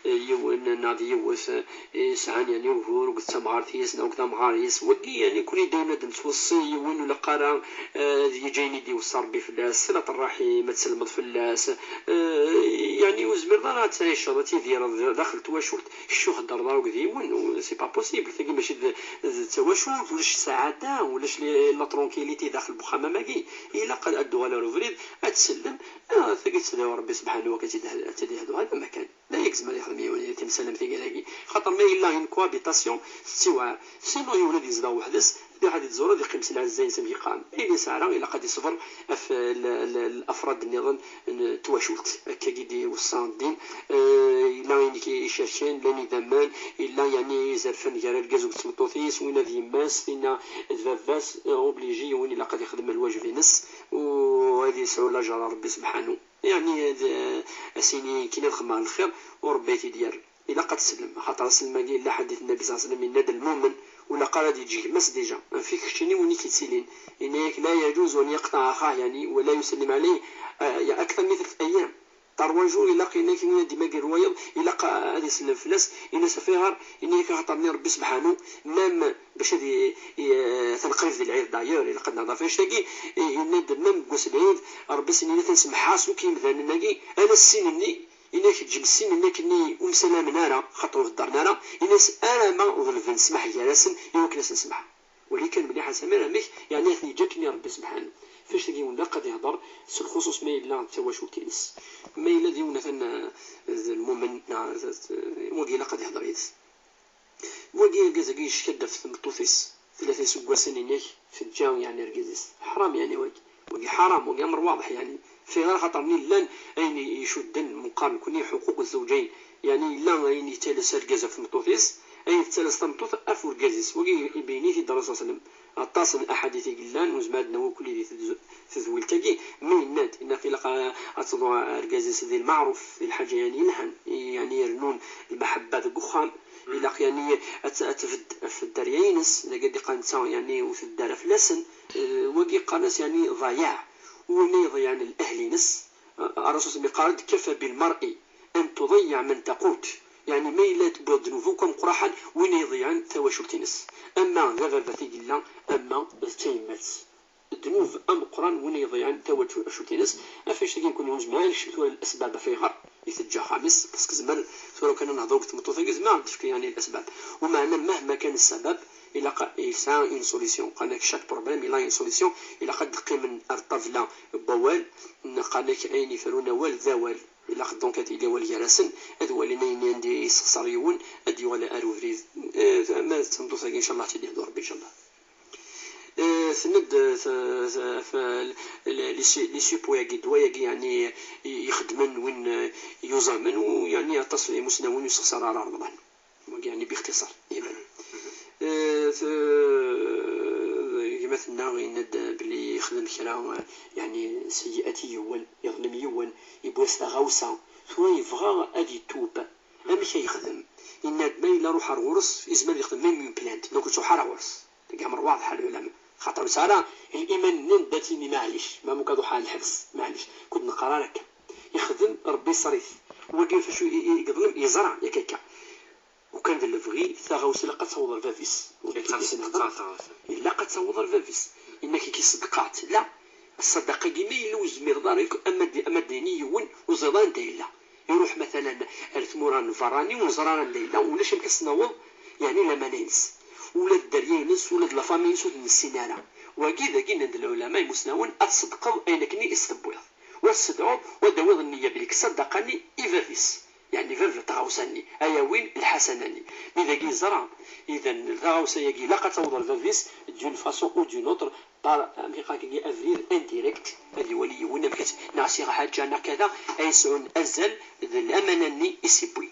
eh, yiwen neɣ d yiwet, eh, yesɛan, yani, ugur akked tamɣart-is neɣ akked amɣar-is. Wagi, yani, kuni daymen ad nettweṣṣi yiwen ur ilaq ara, eh, ad yeǧǧ ayen i d-iweṣṣa Rebbi fell-as, ṣilat ṛṛaḥim, ad tselmeḍ fell-as, eh, yani, ur tezmireḍ ara ad tɛiceḍ, ad tidireḍ daxel n twacult, kečč ur theddreḍ ara akked yiwen, u c'est pas possible, tagi mačči d, d tawacult, ulac ssaɛada, ulac li-, la tranquillité daxel n wexxam am wagi. Ilaq ad, ad d-tuɣal ɣer ubrid, ad tsellem, ah, tagi ad tedɛu Rebbi subḥanahu wa taɛala, ad tt-id-, ad tt-id-yehdu hada makan. La yegzem ad yexdem yiwen timsal am tigi-agi. Xaṭer ma yella une cohabitation, tettiwɛer. Sinon yiwen ad yezdeɣ weḥd-s, ad iruḥ ad ittẓur, ad iqqim s lɛezza-ines amek yeqqaren. Ayen yesɛa ara, ilaq ad iṣber ɣef l-, l-, l-afrad nniḍen n twacult. Akkagi i d-iweṣṣa ddin. Eh, yella ayen i k-icerken, llan idammen, yella, yani, izerfan gar argaz akked tmeṭṭut-is, winna d yemma-s, tinna d baba-s, eh, obligé yiwen ilaq ad ixdem lwajeb-ines, u ad yesɛu lajer n Rebbi subḥanu. Yani, ad, ad s-yini akken ad xedmeɣ lxir, u Rebbi ad t-id-yerr. Ilaq ad tsellem, axaṭer aslem-agi yella ḥadit Nnabi صلى الله عليه وسلم, yenna-d lmumen, ur ilaq ara ad yeǧǧ gma-s déjà. Anef i keččini win i k-yettilin. Yenna-yak, لا يجوز أن يقطع أخاه, yani, ولا يسلم عليه, ah, ya أكثر من ثلاثة أيام. Trois jours, ilaq, yenna-yak, win ad d-imager wayeḍ, ilaq ad isellem fell-as, yenna-as, af ayɣer, yenna-yak, axaṭer-nni Rebbi subḥanu, même bac ad i-, i-, tanqrib di lɛid, d'ailleurs, ilaq ad nehder ɣef annect-agi, i-, yenna-d, même deg wass n lɛid, Rebbi s-, yenna-t ad nsemmeḥ-as akk i yimdanen-agi, ala sin-nni, yenna-k ǧǧem sin-nni akken ur msalamen ara, xaṭer ur heddren ara, yenna-as, arama ḍelben ssmaḥ gar-asen, i wakken ad sen-semḥeɣ. Wali kan mliḥ a Samir amek, yeɛni ad ten-yeǧǧ akken i Rebbi subḥanu. Ɣef annect-agi yiwen ilaq ad ihder, s lxuṣuṣ ma yella d tawacult-ines. Ma yella d yiwen atan, eh, d lmumen, neɣ d, d, wagi ilaq ad ihder yid-s. Wagi argaz-agi yecka-d ɣef tmeṭṭut-is, tlata iseggasen, inek teǧǧa, yeɛni, argaz-is. Ḥram, yeɛni, wagi. Wagi ḥaram, wagi amr waḍeḥ, yeɛni. Fiɣer xaṭer-nni llan ayen icudden, meqqar nekni حقوق الزوجين. Yeɛni yella ayen yettales argaz ɣef tmeṭṭut-is, ayen tettales tmeṭṭut ɣef urgaz-is. Wagi ibeyyen-it-id Ṛṛasul صلى الله عليه وسلم. Aṭas n aḥadit i yellan, ur nezmir ad d-nawi kulli di tedz-, tedwilt-agi, mi yenna-d, yenna-d ilaq a-, ad teḍu argaz-is di lmeɛruf, di lḥaǧa, yeɛni, yelhan, yeɛni, irennun lmaḥebba deg uxxam, ilaq, yeɛni, ad t-, ad tbedd ɣef dderya-ines, dagi ad d-iqqar netta, yeɛni, ur tedda ara fell-asen. Eh, wagi qqaren-as, yeɛni, ḍayaɛ. Win i iḍeyyɛen lehl-ines, eh, Ṛṛasul صلى الله عليه وسلم yeqqar-d, كفى بالمرء أن تضيع من تقوت. Yeɛni, ma yella tewwiḍ ddnub akk ameqqraḥen, win i iḍeyyɛen tawacult-ines. Ama d ababat i yella, ama d tayemmat. Ddnub ameqqran, win i iḍeyyɛen tawacult-ines. Ɣef annect-agi nekkni ur nezmir ad nekcem tura lesbab ɣef ayɣer i teǧǧa axxam-is, parce que tzmer tura kan ad nehder akked tmeṭṭut-agi, tzmer ad d-tefk, yeɛni, lesbab. Umeɛna, mahma kan ssabab, ilaq yesɛa une solution. Qqaren-ak chaque problème il a une solution. Ilaq ad d-qqimen ar ṭṭabla n wawal, qqaren-ak ayen iferrun awal d awal. Ilaq donc ad yili awal gar-asen, ad walin ayen anda yessexṣer yiwen, ad d-yuɣal ar ubrid. Eh, ma d tameṭṭut-agi, incallah, ad tt-id-yehdu Rebbi, incallah. Eh, tenna-d, eh, t-, t-, f-, l-, les su-, les suppôts-agi, ddwa-agi, yeɛni, i-, ixeddmen win, eh, yuẓamen, u yeɛni aṭas n imusnawen ur yessexṣar ara Remḍan. Wagi, yeɛni, bixtiṣar, iban. Eh, t-, gma-tneɣ yenna-d belli yexdem kra, eh, yeɛni, seyyi'at i yiwen, yeḍlem yiwen, yewwi-as taɣawsa, tura yebɣa ad yetub. Amek ay yexdem? Yenna-d ma yella ruḥ ar ɣur-s, yezmer ad yexdem même une plainte, donc ur ttruḥ ara ɣur-s. Tagi amr waḍeḥ a lɛulama. Xaṭer ur tesɛi ara liman-nni n datini, maɛlic, ma mumkin ad ruḥ ar lḥebs, maɛlic. Kud neqqar ara akka. Yexdem Rebbi ṣṣer-it. Wagi ɣef acu i, i, i yeḍlem, yeẓra, yak akka. Ukan d lebɣi, taɣawsa ilaq ad taweḍ ar bab-is. Ilaq ad taweḍ ar bab-is. Ilaq ad taweḍ ar bab-is. Yenna-k, ki ṣeddqeɣ-tt. La, ṣṣadaqa-agi ma yella ur tezmireḍ ara, ama d-, ama d-ini yiwen, ur ẓriɣ anda yella. Iruḥ, matalan, ar tmura n berrani, ur neẓri ara anda yella, ulac amek ad s-naweḍ, yeɛni, lamana-ines. Ula d dderya-ines, ula d la famille-ines ur ten-nessin ara. Wagi, dagi, nnan-d lɛulama imusnawen, ad tṣeddqeḍ ayen akken i s-tewwiḍ. U ad s-tedɛuḍ, u ad d-tawiḍ nniya belli ṣṣadaqa-nni i bab-is. Yeɛni bab n tɣawsa-nni, ay awin lḥasana-nni. Mi dagi yeẓra, idan taɣawsa-yagi ilaq ad taweḍ ar bab-is d'une façon ou d'une autre, par, amek i qqaren, abrid indirect, ad iwali yiwen amek ad, neɣ s iɣaḥaǧa neɣ kada, ay yesɛun azal d lamana-nni i s-iwwi.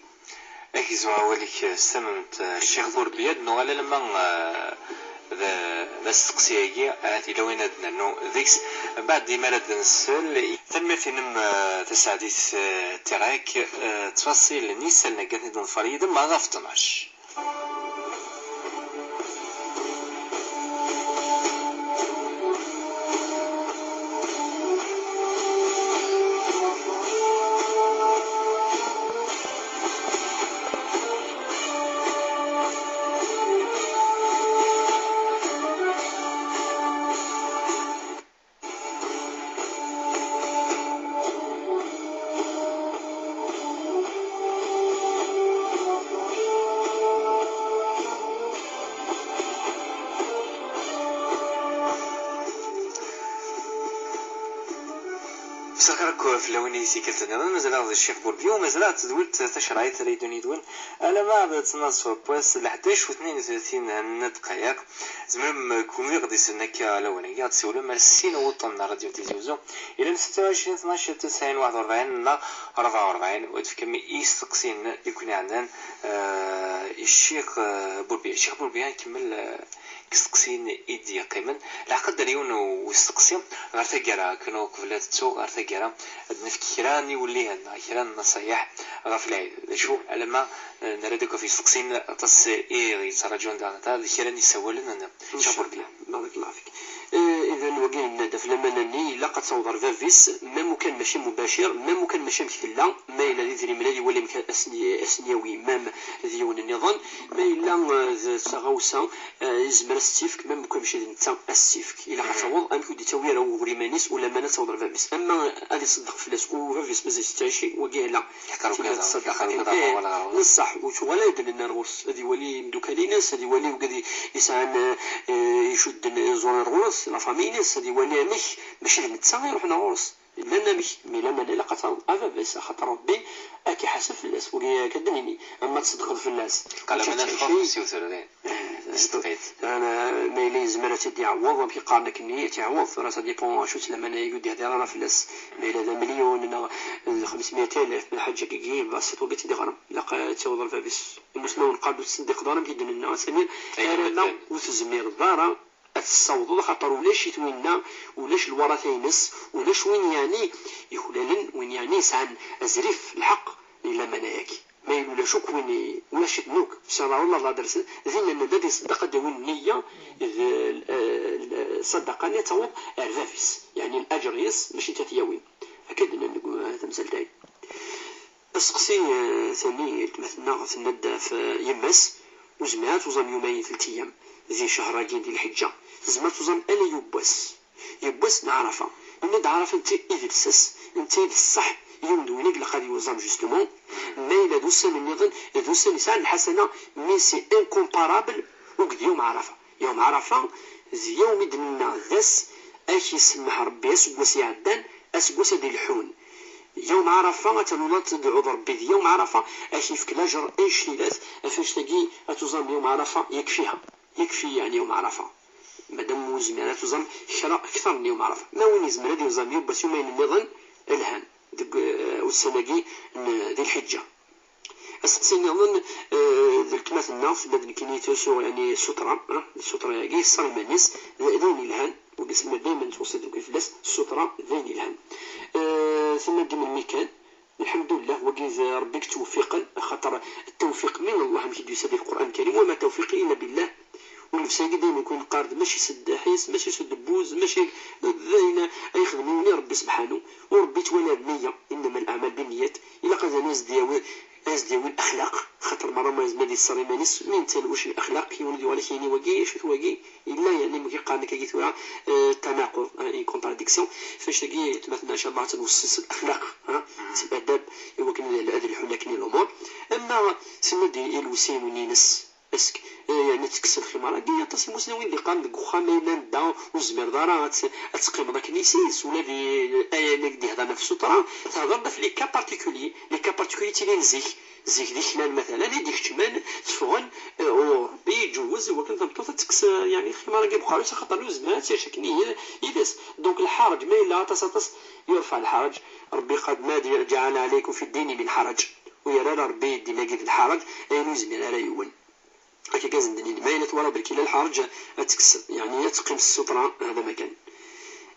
Ad k-gzmeɣ awal-ik s tamemt, eh, Ccix Burbiya, ad nuɣal alamma, eh, d, d asteqsi-agi, ahat yella wayen ad d-nernu deg-s, mbeɛd imi ara d-nsel. Tanemmirt-inem, eh, taseɛdit, eh, Tirak, eh, ttfaṣil n yisallen-agi ad ten-id-neḍfer yid-m ɣef tnac. Mselxir akk fell-awen i tikkelt nniḍen, mazal-aɣ d Ccix Burbiya, u mazal-aɣ d tedwilt tacerɛit ara yeddun yid-wen, alamma d ttnaṣ n wass, leḥdac u tnin u tlatin n ddqayeq. Tzemrem, eh, kunwi ɣ-d-isellen akka lawan-agi, ad tessiwlem ar sin n wuṭṭun n Rradyu n Tizi Uzzu, ilan setta u ɛecrin tnac tesɛin waḥed u rebɛin neɣ rebɛa u rebɛin, u ad tefkem isteqsiyen i ken-iɛennan, eh, i Ccix, eh, Burbiya. Ccix Burbiya, nkemmel, eh, deg isteqsiyen i d-yeqqimen. Lɛeqd ar yiwen n usteqsi ɣer taggara, akken uqbel ad ttuɣ, ɣer taggara ad d-nefk kra n iwellihen neɣ kra n nnaṣayeḥ ɣef lɛid. D acu alamma, eh, nerra-d akk ɣef yisteqsiyen, aṭas i ɣ-yettraǧun daɣen, ta d kra n yisawalen n Ccix Burbiya. Barakallahu fik. Eh, idan, wagi yenna-d ɣef lamana-nni, ilaq ad taweḍ ɣer bab-is, même ukan mačči mubacir, même ukan mačči amek tella, ma yella d idrimen ad iwali amek ad sen-, ad sen-yawi, même d yiwen nniḍen, ma yella, eh, d taɣawsa, eh, yezmer ad s-tt-ifk, même ukan mačči d netta ad s-tt-ifk. Ilaq ad taweḍ, amek ur d-ittawi ara ugur iman-is, u lamana ad taweḍ ɣer bab-is. Ama ad iṣeddeq fell-as, u bab-is mazal yettɛici, wagi ala. Yeḥqer ukada, yeḥqer ukada, eh, wala ɣer ɣur-s. Neṣṣaḥ, u tuɣal ad d-nenna ar ɣur-s, ad iwali imdukal-ines, ad iwali wigad i-, yesɛan, eh, icudden iẓuran ar ɣur-s, la famille-ines, ad iwali amek, mačči d netta i iruḥen ar ɣur-s. Llan amek, mi lamana ilaq ad taweḍ a baba-s, axaṭer Rebbi ad k-iḥaseb fell-as, wagi akka d-nini, ama ad tṣeddqeḍ fell-as. Tqal lamana teffeɣ fell-as, yiwet ur din. Yeṣdeq-it. Ana, ma yella yezmer ad tt-id-iɛewweḍ, amek i qqaren akkenni, ad tt-iɛewweḍ, tura ça dépend acu-tt lamana i ur d-ihdir ara fell-as. Ma yella d amelyun neɣ d xemsmya alaf, lḥaǧa-agi, bah, c'est trop vite, tt-id-iɣrem. Ilaq ad tt-yaweḍ ɣer bab-is. Imusnawen qqaren ur tettṣeddiqeḍ ara, amek i d-nenna, ass-agi, alamma ur tezmireḍ ara ad tessawḍeḍ, axaṭer ulac-it winna, ulac lwarata-ines, ulac win yeɛni yuklalen, win yeɛni yesɛan azrif, lḥeqq, di lamana-agi. Ma yella ulac akk win i, ulac-iten akk, s rray n Allah ad rsen, dinna ad iṣeddeq, ad d-yawi nniya d, eh, ṣṣadaqa-nni ad taweḍ ar bab-is, yeɛni laǧer-is, mačči d ta t-yawin. Akka d-nnan deg, eh, tamsalt-agi. Aseqsi, eh, thani, weltma-tneɣ tenna-d ɣef, eh, yemma-s, ur zmireɣ ad tuẓam yumayen, telt ayyam, di ccher-agi, di lḥeǧǧa. Tezmer ad tuẓam ala yiwwas. Yiwwas n Ɛarafa. Yenna-d Ɛarafa netta i d lsas, netta i d ṣṣeḥ, yiwen d win i ilaq ad yuẓam, justement. Ma yella d ussan nniḍen, d ussan yesɛan lḥasana, mais c'est incomparable akked yawm Ɛarafa. Yawm Ɛarafa d yawm i d-nenna d ass ad k-isemmeḥ Rebbi aseggas iɛeddan, aseggas ad d-ileḥḥun. Yawm Ɛarafa, ad ternuḍ ad tedɛuḍ Rebbi di yawm Ɛarafa, ad k-ifk laǧer annect-ilat, ɣef annect-agi ad tuẓam yawm Ɛarafa, yakfiha. Yakfi, yeɛni, yawm Ɛarafa. Madam ur nezmir ad tuẓam kra kter n yawm Ɛarafa. Ma win yezmer ad yuẓam yiwwas yumayen nniḍen, lhan deg, eh, ussan-agi n, di lḥeǧǧa. Aseqsi nniḍen, eh, d weltma-tneɣ, tella d nekkini i ttɛussuɣ, yeɛni, ssutra, ah, d ssutra-agi, yesser iman-is, d, d ayen yelhan, wagi s ma daymen ttweṣṣit deg fell-as, ssutra d ayen yelhan. Eh, tenna-d i melmi kan, lḥemdullah, wagi d Rebbi i yettweffiqen, axaṭer ttawfiq min Allah, amek i d-yusa di Lqur'an Lkarim, وما توفيقي إلا بالله. U llebsa-agi daymen kan neqqar-d, mačči s ddḥis, mačči s udebbuz, mačči d ayen ay yexdem yiwen i Rebbi sebḥanu. U Rebbi yettwali ar nniya, إنما الأعمال بالنيات. Ilaq ad as-d-yawi, ad as-d-yawi lexlaq, xaṭer merra ma yezmer ad yesser iman-is, mi netta ulac lexlaq, yiwen ad yuɣal ak-yini wagi, acu-t wagi? Yella, yeɛni, amek i qqaren akka-agi tura, eh, tanaqud, eh, une contradiction. F annect-agi, weltma-tneɣ, ncallah, ad ten-nwessis s lexlaq, ha? S ladab, i wakken ad, ad lḥun akken i lumuṛ. Ama tenna-d i, i lewsiyen-ines, Est-ce que, eh, yeɛni ad tekkes lximar-agi? Aṭas n imusnawen d-iqqaren deg uxxam ay llan da ur tezmireḍ ara ad t-, ad teqqimeḍ akken isis, ula d ayen i d-ihedren ɣef ssutra, thedreḍ ɣef les cas particuliers, les cas particuliers ttilin zik, zik d iklan matalan i d-ikeččmen, teffɣen, eh, u Rebbi iǧewwez i wakken tameṭṭut ad tekkes, eh, yeɛni lximar-agi deg uqerru-s, axaṭer ur yezmir ad tt-yac akken ihi yid-s. Donc lḥareǧ ma yella aṭas aṭas, yurfa lḥareǧ, Rebbi qad ma ǧeɛɛala ɛalaykum fi ddini min ḥareǧ. Ur yerra ara Rebbi ddin-agi d lḥareǧ, ayen ur yezmir ara yiwen. Akka kan zendnin, ma yella twalaḍ belki la lḥerǧ ad tekkes, yeɛni ad teqqim s ssutra, hada ma kan.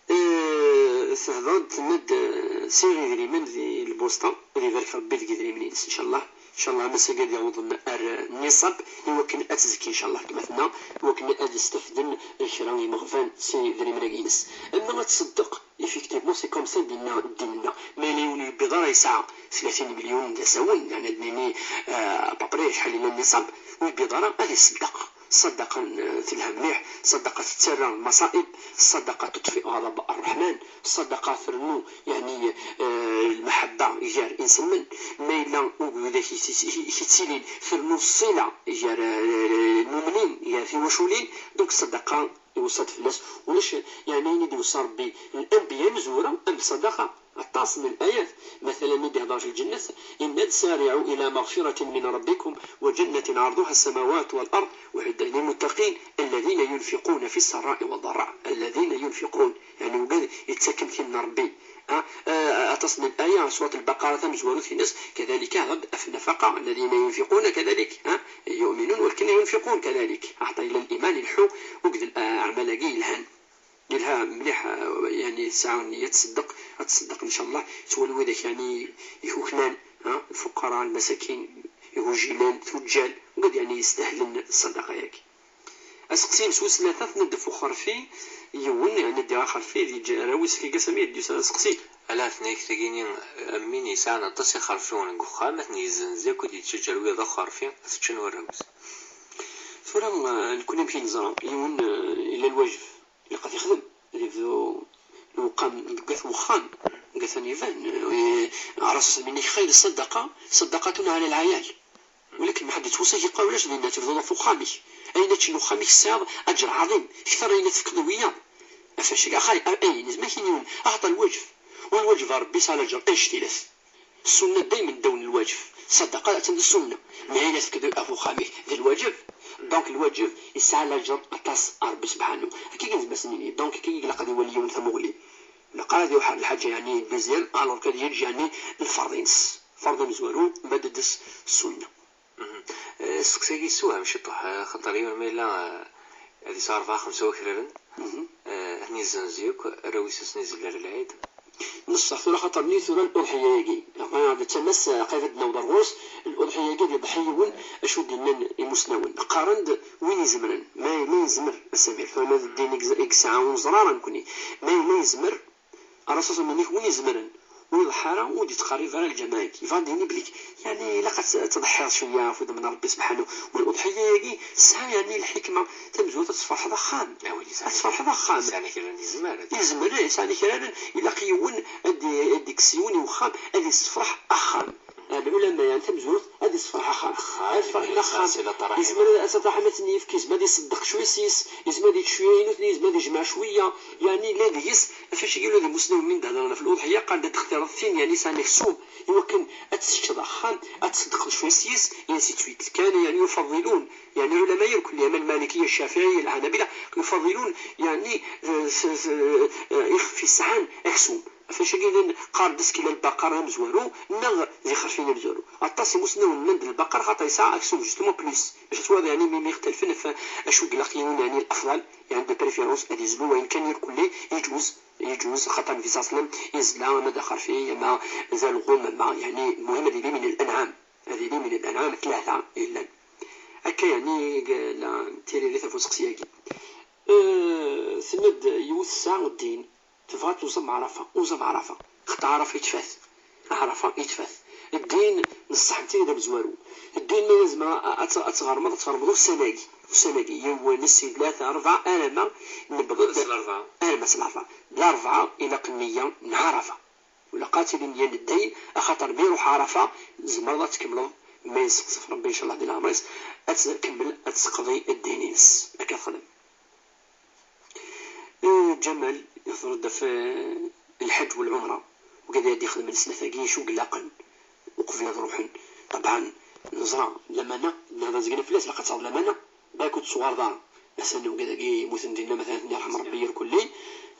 Eh, tehder-d, tenna-d, eh, sɛiɣ idrimen di lbusṭa, ad ibarek Rebbi deg idrimen-ines, ncallah. Ncallah, am ass-agi ad yaweḍen ar nniṣab, i wakken ad tzekki, ncallah, kma tenna, i wakken ad stafden kra imeɣban s idrimen-agi-ines. Ama ad tṣeddeq, effectivement, c'est comme ça i d-yenna ddin-nneɣ. Ma yella yiwen ur yebbiḍ ara yesɛa tlatin melyun d asawen, yeɛni ad nini, euh, à peu près acḥal yellan nniṣab, ur yebbiḍ ara, ad iṣeddeq. Ṣṣadaqa, euh, telha mliḥ, ṣṣadaqa tettarra lmaṣaib, ṣṣadaqa teṭfi ɣaḍab Ṛṛeḥman, ṣṣadaqa trennu, yeɛni, euh, lmaḥebba gar inselmen. Ma yella ugur i k-, i k-, i k-ittilin, trennu ṣṣila gar, euh, lmumnin, gar tiwaculin, donc ṣṣadaqa iweṣṣa-d fell-as. Ulac, yeɛni, ayen i d-iweṣṣa Ṛebbi lanbiya imezwura am ṣṣadaqa. Aṭas n layat, matalan, mi d-ihder ɣef lǧennet, yenna-d: "Sariɛu ila maɣfiratin min rabbikum wa jannatin ɛerḍuha as-samawatu wal ard uɛiddat lilmuttaqin, alladina yunfiquna fi ssarra'i wa ddarra." Alladina yunfiqun, yeɛni, wigad yettaken tin n Ṛebbi. Ha, eh, aṭas n laya, surat Lbaqara tamezwarut-ines, kadalik, ha, ɣef nnafaqa, alladina yunfiquna kadalik, ha, yu'minun, walakin yunfiqun kadalik. Aḥta ila liman ileḥḥu, akked, eh, aɛmal-agi yelhan. Yelha mliḥ, eh, yeɛni tesɛa nniya tṣeddeq, ad tṣeddeq, ncallah, tettwali widak, yeɛni, ikuklan, ha, lfuqara, lmasakin, igujilen, tuǧǧal, wigad, yeɛni, yestahlen ṣṣadaqa-agi. Aseqsi-ines wis tlata, tenna-d ɣef uxerfi, yiwen, yeɛni, ddiɣ axerfi, di ǧ-, arraw-is, akka Sami ad d-yusa aseqsi. Ala, tenna-yak tagini, am win yesɛan aṭas ixerfiwen deg uxxam, ad ten-yezzenz akk, ad d-yettaǧǧer wiyaḍ axerfi, ad t-ččen warraw-is. Tura, eh, nekkni amek i neẓra? Yiwen, eh, yella lwajeb, ilaq ad yexdem, ad yebdu lewqam deg at wexxam, deg atan iban, eh, Ṛṛasul s-, minni xayr ṣṣadaqa, ṣaddaqatun ɛala lɛayal. Walakin ma ḥedd yettwaṣṣi yeqqar ulac dinna, tebduḍ ɣef uxxam-ik. Ayen ad ččen uxxam-ik tesɛiḍ aǧer ɛaḍim, kter ayen ad tefkeḍ i wiyaḍ. Ɣef wacagi, axay, a-, ayen, izmer ad k-iniwen, axaṭer lwaǧeb. Wa lwaǧeb ar Ṛebbi yesɛa laǧer annect-ilat. Ssunna daymen ddaw n lwaǧeb. Ṣaddaqa attan d ssunna. Mi ayen ad tefkeḍ ɣef uxxam-ik d lwaǧeb. Donc lwaǧeb yesɛa laǧer aṭas ar Ṛebbi sebḥanu. Akka i nezmer ad s-nini. Donc akka i ilaq ad iwali yiwen tamuɣli. Ilaq ad iruḥ ar lḥaǧa, yeɛni, deuxième, alors qu'ad yeǧǧ, yeɛni, lferḍ-ines. Lferḍ amezwaru, mbadded-s ssunna. Mhm. Eh, sseqsi-agi yessewham ciṭuḥ, eh, axaṭer yiwen ma yella, eh, ad yesɛu rebɛa xemsa wakraren, mhm, eh, ad ten-yezzenz yakk, arraw-is ad sen-izell ar lɛid. Neṣṣeḥ tura, axaṭer-nni tura luḍḥiya-agi, d tama-s, eh, qrib ad d-naweḍ ar ɣur-s, luḍḥiya-agi ad iḍḥi yiwen, acu d-nnan imusnawen. Qqaren-d win izemren, ma, ma yezmer, a Samir, tura ma d ddin i yes-, i yesɛa unezrar, nekkni, ma, ma yezmer, Ṛṛasul s-, minni-k win izemren, ur iḍeḥḥi ara, ur d-ittqerrib ara lǧameɛ-agi. Yebɣa ad d-yini belli, yeɛni, ilaq ad t-, ad tḍeḥḥiḍ cwiya ɣef udem n Ṛebbi sebḥanu. Waluḍḥiya-agi tesɛa, yeɛni, lḥikma tamezwarut, ad tferḥeḍ axxam. Ah, win yesɛan, ad tferḥeḍ axxam. Yesɛan akraren yezmer. Yezmer, eh, yesɛan akraren, ilaq yiwen ad d-, ad d-ikkes yiwen i wexxam, ad yessefreḥ axxam. Ah, lɛulama, yeɛni, tamezwarut, ad yessefreḥ axxam. Axxam, ad yessefreḥ axxam. Yezmer ad, ad, ad ten-yefk, yezmer ad iṣeddeq cwiya s-yes, yezmer ad yečč cwiya, nutni, yezmer ad yejmeɛ cwiya. Yeɛni, llan deg-s, ɣef wacagi ula d imusnawen mi d-hedren ɣef luḍḥiya, qqaren-d ad textireḍ tin, yeɛni, yesɛan aksum, i wakken ad t-teččeḍ axxam, ad tṣeddqeḍ cwiya s-yes, et ainsi de suite. Kan, yeɛni, yufaḍilun, yeɛni, lɛulama irkelli, ama Lmalikiya, Ccafiɛiya, Lɛanabila, yufaḍilun, yeɛni, eh, s-, s-, eh, ixef yesɛan aksum. Ɣef wacagi llan qqaren-d asekla n Lbaqara amezwaru neɣ d ixerfiyen amezwaru. Aṭas imusnawen nnan-d Lbaqara xaṭer yesɛa aksum justement plus. Maca twalaḍ, yeɛni, mi, mi xtalfen ɣef acu i ilaq yiwen, yeɛni, l'afḍal, yeɛni, de préférence, ad yezlu wayen kan irkelli, yeǧuz, yeǧuz, xaṭer Nnbi ṣalla Llahu ɛalayhi wa sallam yezla ama d axerfi, ama d alɣem, ama, yeɛni, lmuhim ad yili min al-anɛam. Ad yili min al-anɛam tlata i yellan. Akka, yeɛni, la tiririt ɣef useqsi-agi. Eh, tenna-d yiwet tesɛa ddin, tebɣa ad tuẓam Ɛarafa, uẓam Ɛarafa. Xaṭer Ɛarafa yetfa-t. Ɛarafa yetfa-t. Ddin, neṣṣaḥ nettini d amezwaru. Ddin ma yezmer a, a, ad tɣermeḍ, ad tɣermeḍ ussan-agi. Ussan-agi, yiwen, sin, tlata, rebɛa, alamma newweḍ-d. Alamma s Larebɛa. Alamma s Larebɛa. Larebɛa, ilaq nniya n Ɛarafa. Ilaq ad tili nniya n ddayem, axaṭer mi iruḥ Ɛarafa, tzemreḍ ad tkemmleḍ Ma yesseqsef Rebbi, ncallah, di leɛmer-is, ad tkemmel, ad teqḍi ddin-ines. Akka texdem. Eh, Ǧamal ihder-d ɣef, eh, lḥeǧ u lɛumra, wigad i ad ixedmen snat-agi acu ilaqen uqbel ad ruḥen. Ṭebɛen, neẓra lamana, nehder zgan fell-as, ilaq ad taɣeḍ lamana, balak ur d-tuɣaleḍ ara. Atan wigad-agi yemmuten dinna, ma aten-yerḥem Rebbi irkelli,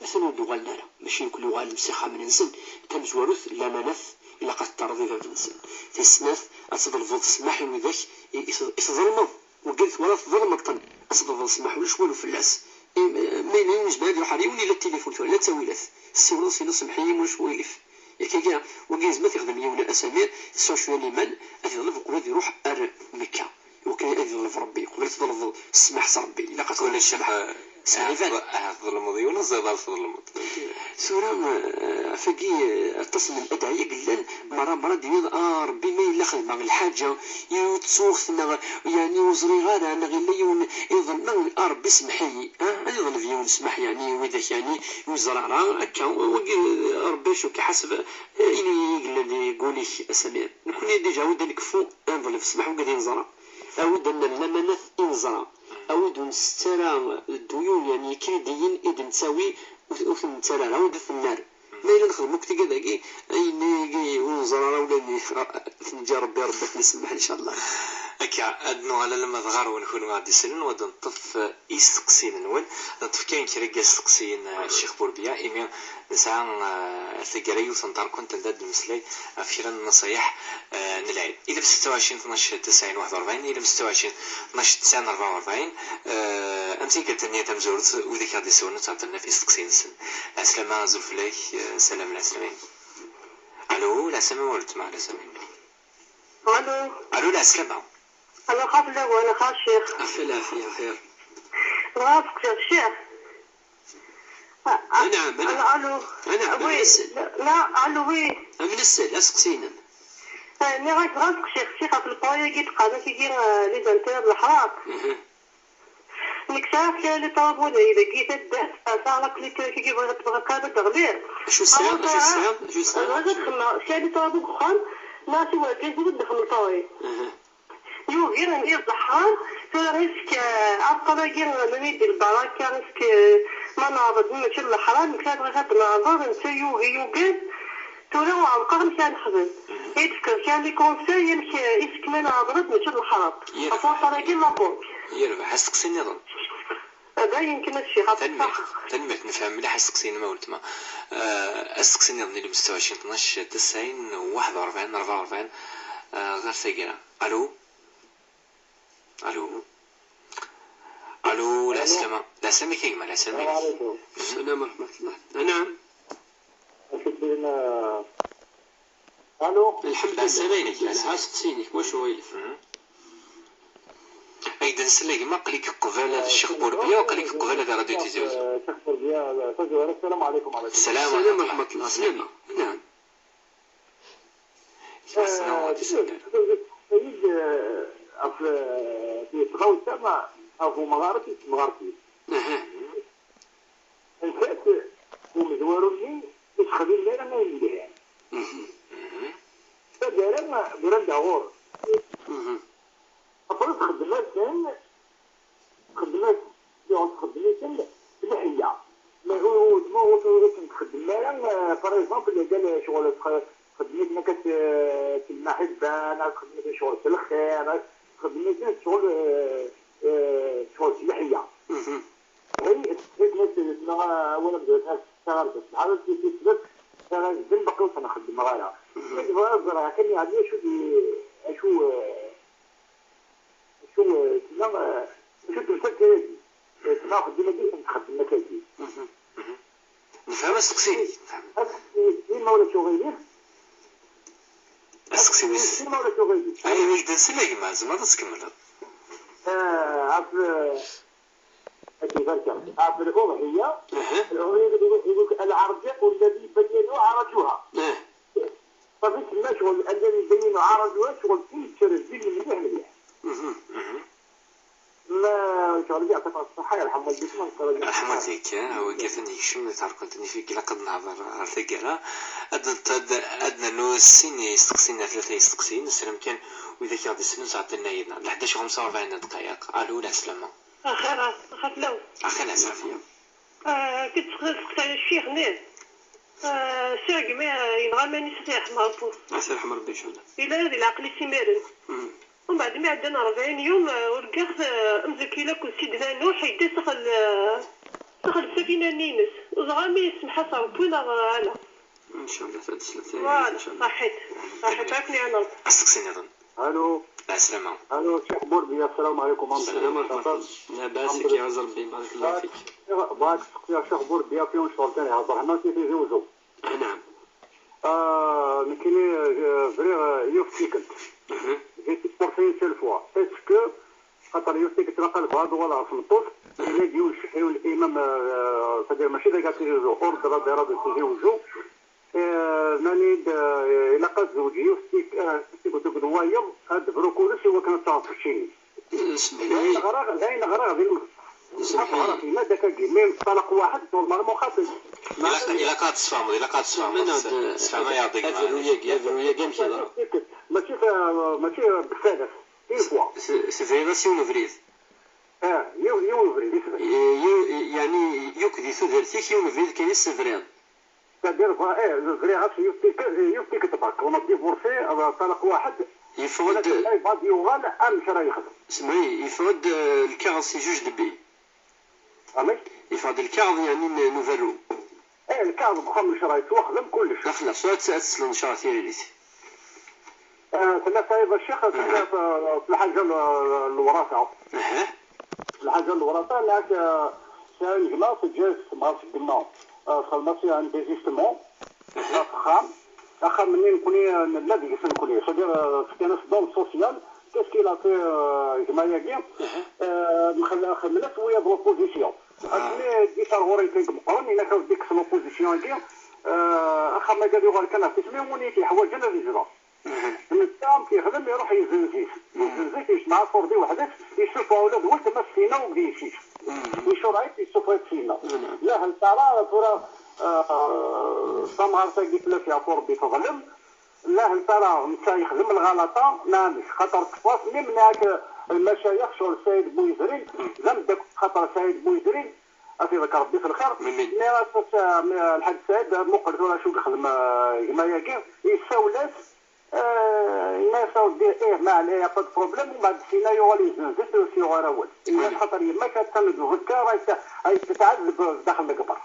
atan ur d-uɣalen ara. Mačči irkelli uɣalen s ixxamen-nsen. Tamezwarut, lamanat, ilaq ad t-terreḍ i bab-nsen. Tis snat, ad tḍelbeḍ ssmaḥ i widak i, i, i tḍelmeḍ. Wigad twalaḍ tḍelmeḍ-ten, ad tḍelbeḍ ssmaḥ, ulac walu fell-as. I, ma yella yiwen yezmer ad iruḥ ar yiwen, yella tilifun tura, la ttawilat. Tessiwleḍ, tiniḍ semḥ-iyi, ulac wagif. Yak-agi, wagi yezmer ad t-ixdem yiwen a Samir, yesɛu cwiya n liman, ad iḍleb uqbel ad iruḥ ar Mekka. Iwakken ad iḍleb Rebbi, uqbel ad tḍelbeḍ ssmaḥ s Rebbi, ilaq ad tḍelbeḍ ssmaḥ. Ahat tḍelmeḍ yiwen, ẓid ara tḍelmeḍ. Tura, eh, ɣef wagi, eh, aṭas n ladɛi i yellan, merra, merra d-iniḍ, ah, Rebbi, ma yella xedmeɣ lḥaǧa, i ur ttuɣ, neɣ, yeɛni, ur ẓriɣ ara, neɣ yella yiwen i ḍelmeɣ, ah, Rebbi, semmeḥ-iyi. Ah, ad iḍleb yiwen ssmaḥ, yeɛni, i widak, yeɛni, ur yeẓri ara, akka, wagi, eh, Rebbi acu k-iḥaseb, eh, ini i yellan di wul-ik, a Samir. Nekkni, déjà, awi-d ad nekfu, ad neḍleb ssmaḥ, wagi ad neẓra. Awi-d ad nerr lamanat i neẓra. Awi-d ur nsett ara dduyun, yeɛni ikridiyen i d-nettawi, ur, ur ten-nettarra ara, awi-d ad ten-nerr. Ma yella nexdem akk tigad-agi, ayen-agi ur neẓra ara ula d-, ad t-neǧǧ Rebbi, Rebbi ad ten-isemmeḥ, ncallah. Akka, ad nuɣal alamma d ɣer-wen kunwi ad d-isellen, u ad neṭṭef, eh, isteqsiyen-nwen. Neṭṭef kan kra n yisteqsiyen, eh, Ccix Burbiya, imi Nesɛa, eh, taggara yiwet n terkunt anda ad d-nemmeslay ɣef kra n nnṣayeḥ, eh, n lɛid. Ilem ستة وعشرين اثناش تسعين واحد وأربعين, ilem ستة وعشرين اثناش تسعين أربعة وأربعين, eh, am tikkelt-nni tamezwarut, wid i k-aɣ-d-yessawlen ad ttɛeṭṭilen ɣef yisteqsiyen-nsen. Ɛeslama, azul fell-ak, eh, salam, lɛeslama-inem. Alo, lɛeslama weltma, lɛeslama-inem. Alo. Alo, lɛeslama. Alo, xaf lawan, xaf ccix. Ɣef lɛafya, xir. Bɣiɣ ad seqsiɣ ccix. Anɛam, anɛam. Alo, alo. Anɛam, oui, amnessel. La, alo, oui. Amnessel, aseqsi-inem. Eh, nniɣ-ak bɣiɣ ad seqsiɣ ccix ɣef lpay-agi d-qqaren akk-agi, eh, les intérêts n leḥraq. Mhm. Nekk sɛiɣ kra les travaux dagi, dagi taddart, sɛiɣ la clôture-agi bɣiɣ, bɣiɣ qrib ad d-teɣli. Acu tesɛiḍ, acu tesɛiḍ, acu tesɛiḍ? Bɣiɣ ad xedmeɣ kra les travaux deg uxxam, neɣ s urgaz-iw ad d-nexdem lṭay. Mhm. Yugi ad d-yeḍleḥ, tura est-ce que, eh, aṭṭan-agi, eh, nnan-iyi-d lbaraka, est-ce que, eh, ma neɛreḍ-d mačči d leḥram, nekk bɣiɣ ad neɛreḍ, netta yugi, yugi, tura ur ɛerqeɣ amek ara nexdem. Mhm. I d-fkeɣ kra les conseils, amek, eh, est-ce que ma neɛreḍ-d mačči d leḥram. Yerbeḥ. Ɣef waṭṭan-agi n la banque. Yerbeḥ, asteqsi nniḍen. Eh, dayen kan a ccix, ad Tanemmirt, ṭṭaxeɣ. Tanemmirt, nefhem mliḥ asteqsi-inem a weltma. Eh, asteqsi nniḍen, ilem ستة وعشرين اثناش تسعين واحد وأربعين أربعة وأربعين, eh, ɣer taggara. Alo? Alo? Alo, lɛeslama. Lɛeslama-k a gma, lɛeslama-k. السلام عليكم. السلام ورحمة الله. نعم. Alo. Lḥemdullah. Lɛeslama-inek, lɛeslama. Aseqsi-inek, wacu ɣilef? Mhm. Ay d-nsel a gma, aql-ik qbala d Ccix Burbiya, aql-ik qbala d Radio Tizi Uzzu. Ccix Burbiya, Tazwara, السلام عليكم. السلام ورحمة الله. السلام. نعم. Ɣef tɣawsa ɣef umɣar-is d temɣart-is. Aha. Nettat, umezwaru-nni, ur texdim ara ayen yelhan. Mhm. Taggara, ggran-d ɣur-s. Mhm. Après, txeddem-asen, txeddem-asen, txeddem-iten s leḥya. Ma ur, ur, ur, ur ten-txeddem ara, eh, par exemple, qal ccɣel tx-, txeddem-iten akka s, s lmaḥibba, neɣ txeddem-iten ccɣel s lxir, neɣ txeddem-iten ccɣel, eh, eh, ccɣel s leḥya. Mhm. Hey, ttnaslet neɣ awal amezwaru taɣerba, bḥal ttnaslet taɣerba, baqi ur ten-xeddmeɣ ara. Mhm. Ma tebɣa ad ẓreɣ kan yeɛni acu di, acu, eh, acu, eh, tella, eh, acu temsalt ayagi? Eh, tella axeddim-agi i txeddem akkagi. Mhm. Mhm. Nefhem asteqsi-nni. Asteqsi, ma ulac uɣilif. Asteqsi wis. Asteqsi, ma ulac uɣilif. Ay, imi k-d-nsel a gma, tzemreḍ ad tkemmleḍ. Eh, ɣef, eh, Ad ibarek Rebbi. Ɣef الأضحية, aha, الأضحية يقول لك: العرج الذي يبين عرجها. Eh. صافي تما شغل الذي يبين عرجها شغل كي يتشرج دين مليح مليح. Mhm, mhm. ما شغل اللي يعطيك الصحة، يرحم والديك، ما نقدر. يرحم والديك. Kan, a wigi atan yekcem di terkent-nni, ilaq ad nehder ɣer taggara. Ad, ad, ad nernu sin isteqsiyen neɣ tlata isteqsiyen, nesram kan widak i ɣ-d-isellen saɛtin-nni yid-neɣ. Leḥdac u xemsa u ṛebɛin dqayeq. Alu, lɛeslama. Axir, axir fell-awen. Axir, lɛeslama. Ah, kif tseqsayeḍ ccix-nni? Ah, ccix gma yenɣa iman-is, ad t-yerḥem Ṛebbi. Ad t-yerḥem Ṛebbi, inchallah. Yella di leɛqel-is imiren. Mm. Umbeɛd mi ɛeddan ṛebɛin yum, ah, urgaɣ-t, ah, amzukil akked Sidna Nuḥ yedda s axel-, ah, s axel ssafina-nni-ines. Ur ẓriɣ mi yessemḥas Ṛebbi neɣ ala. Inchallah, ad d-tesleḍ. Voilà, inchallah. Ṣaḥit. Ṣaḥit, akken i ɛenɣ. Asteqsi nniḍen. Alo. Lɛeslama. Alo, Cheikh Bourbiya, السلام عليكم. Salam wa rahmatullah. Labas, ad k-iɛaz Rebbi, barakallahu fik. Bɣiɣ ad steqsiɣ Cheikh Bourbiya fi un ccɣel kan ihedder ḥna si Tizi Uzzu. Naɛam. Ah, nekkini, eh, bɣiɣ, eh, yiwet tikkelt. Mhm. J'ai été forcé une seule fois. Est-ce que, xaṭer yiwet tikkelt ma qal bɣa ad uɣaleɣ ɣer tmeṭṭut, yella-d yiwen ccix, yiwen limam, eh, c'est-à-dire mačči d agati Tizi Uzzu, hors de la daïra de Tizi Uzzu, eh, nnan-iyi-d, eh, ilaq ad zewǧ yiwet tik-, eh, tikkelt akked wayeḍ, ad d-bru kullec i wakken ad taɣeḍ keččini. D ayen ɣriɣ, d ayen ɣriɣ di lmeṣḥaf. Ɣriɣ yenna-d akkagi, mi ṭṭalaq waḥed, normalement xaṭi. Ilaq, ilaq ad tesfehmeḍ, ilaq ad tesfehmeḍ. Tesfehmeḍ, tesfehmeḍ-aɣ-d. Abruyagi, abruyagi amek yeḍra? Mačči ta-, mačči bessalas, une fois. Tebriḍ-as yiwen ubrid. Ah, yiwen, yiwen ubrid i tebrid. Eh, yiw-, yeɛni, yakk di tudert-ik, yiwen ubrid kan i s-tebriḍ. C'est-à-dire, eh, briɣ-as yiwet tikkelt, yiwet tikkelt berk. On a divorcé, eh, ṭṭalaq waḥed. Yeffeɣ-d. Walakin la yebɣa ad yuɣal, amek ara yexdem? Semma-yi, yeffeɣ-d, eh, lkaɣeḍ si juge de paix. Amek? Yeffeɣ-d lkaɣeḍ, yeɛni, n, n uberru. Eh, lkaɣeḍ deg uxxam n ccṛeɛ yettwaxdem kullec. Xlaṣ, ad, ad tesleḍ ncallah tiririt. Eh, tella tayeḍ a ccix, tella, eh, s lḥaǧa n, n lewraṣa. Aha. Lḥaǧa n lewraṣa, nniɣ-ak, eh, sɛiɣ gma teǧǧa-t temɣart n gma, eh, txdem-as un désistement, ɣef uxxam. Axxam-nni nekni, eh, nella deg-s nekni, c'est-à-dire, eh, fkan-as don social. Qu'est-ce qu'il a fait, eh, gma-agi? Eh, mxella-, xedmen-as wiyaḍ l'opposition. Asmi d-yesser ɣur-i kan deg meqqren, yenna-k a weddi kkes l'opposition-agi, eh, axxam-agi ad yuɣal kan ɣef isem-iw, win i t-yeḥwaǧen ad yezdeɣ. Netta amek yexdem, iruḥ yezzenz-it. Yezzenz-it, yejmeɛ afurdi weḥd-s, yessufeɣ ula d weltma-s syenna, ur d-yessis. Icureɛ-it, yessufeɣ-it syenna. Lahel tara tura, eh, tamɣart-agi fell-as yeɛfu Rebbi teḍlem. Lahel tara netta yexdem lɣalaṭa, neɣ amek? Xaṭer ṭṭef-as, mi mneɛ-ak lmacayex, ccɣel Saɛid Buyezril, d ameddakel xaṭer Saɛid Buyezril, ad t-iḍekk Rebbi f lxir. Amin. Nniɣ-as, a Lḥaǧ Saɛid, muqel tura acu yexdem, eh, gma-agi, yessawel-as, eh, yenna-as a weddi, ih, ma ɛlaya, pas de problème, umbeɛd syenna yuɣal yezzenz-it, ur s-yuɣ ara awal. Yenna-as xaṭer yemma-k attan deg uẓekka, ay t-, ay tettɛezzeb daxel n leqber.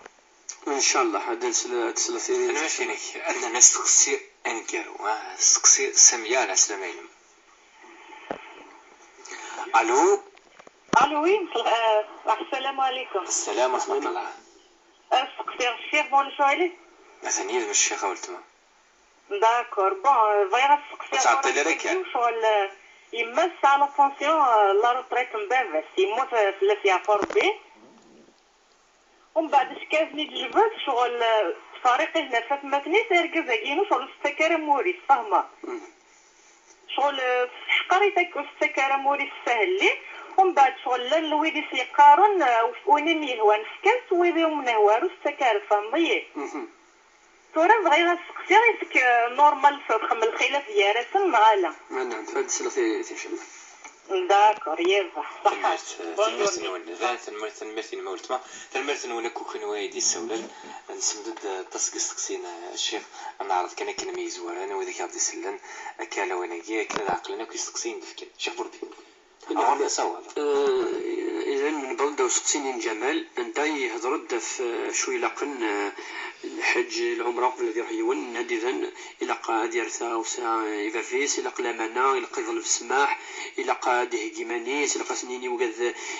Incallah, ad nsel-, ad tesleḍ tiririt. Anwa-t inek? Ad nernu asteqsi aneggaru, ah, asteqsi Samya, lɛeslama-inem. Alu? Alu, oui, eh, السلام عليكم. السلام ورحمة الله. Asteqsi ccix Mawlud Suɛli? Atan yid-m ccix a weltma. D'accord. Bon, eh, bɣiɣ ad steqsiɣ ɣur-k ccɣel, eh, yemma-s tesɛa la pension, eh, la retraite n baba-s, yemmut, eh, fell-as yeɛfu Rebbi. Umbeɛd ackaden i d-jbed, ccɣel, eh, tfariq-ih ner tatmaten-is, argaz-agi-inu ccɣel ur s-tettak ara amur-is, fehmeɣ. Ccɣel, eh, tesseḥqer-it akk, ur s-tettak ara amur-is, tessahel-it. Umbeɛd ccɣel llan lwid i s-yeqqaren, eh, win i m-yehwan efk-as, wid i m-nehwa ur s-tettak ara, tfehmeḍ-iyi? Tura bɣiɣ ad steqsiɣ, est-ce que normal txemmel lxilaf gar-asen neɣ ala? Anɛam, ad d-tesleḍ tiririt, incallah. D'accord, yebba. Ṣaḥa. Tanemmirt, eh, tanemmirt-nwen, tanemmirt-inem a weltma, tanemmirt-nwen akk, kunwi ay d-yessawlen. Nsemmed-d, eh, aṭas n yisteqsiyen, eh, a ccix, ad neɛreḍ kan akken mi yezwar, anwa i d ak-aɣ-d-isellen, akka ala win-agi, akken ad ɛeqlen akk yisteqsiyen d-fken. Ccix Burbi. Ɣur-m asawaḍ. Eh, idan, newweḍ-d ɣer useqsi-nni n Ǧamal, anda ihder-d ɣef, eh, acu ilaqen, eh, lḥeǧ, lɛumra, qbel ad iruḥ yiwen, nnan-d idan, ilaq ad yerr taɣawsa i bab-is, ilaq lamana, ilaq ad iḍleb ssmaḥ, ilaq ad iheggi iman-is, ilaq ad s-nini wigad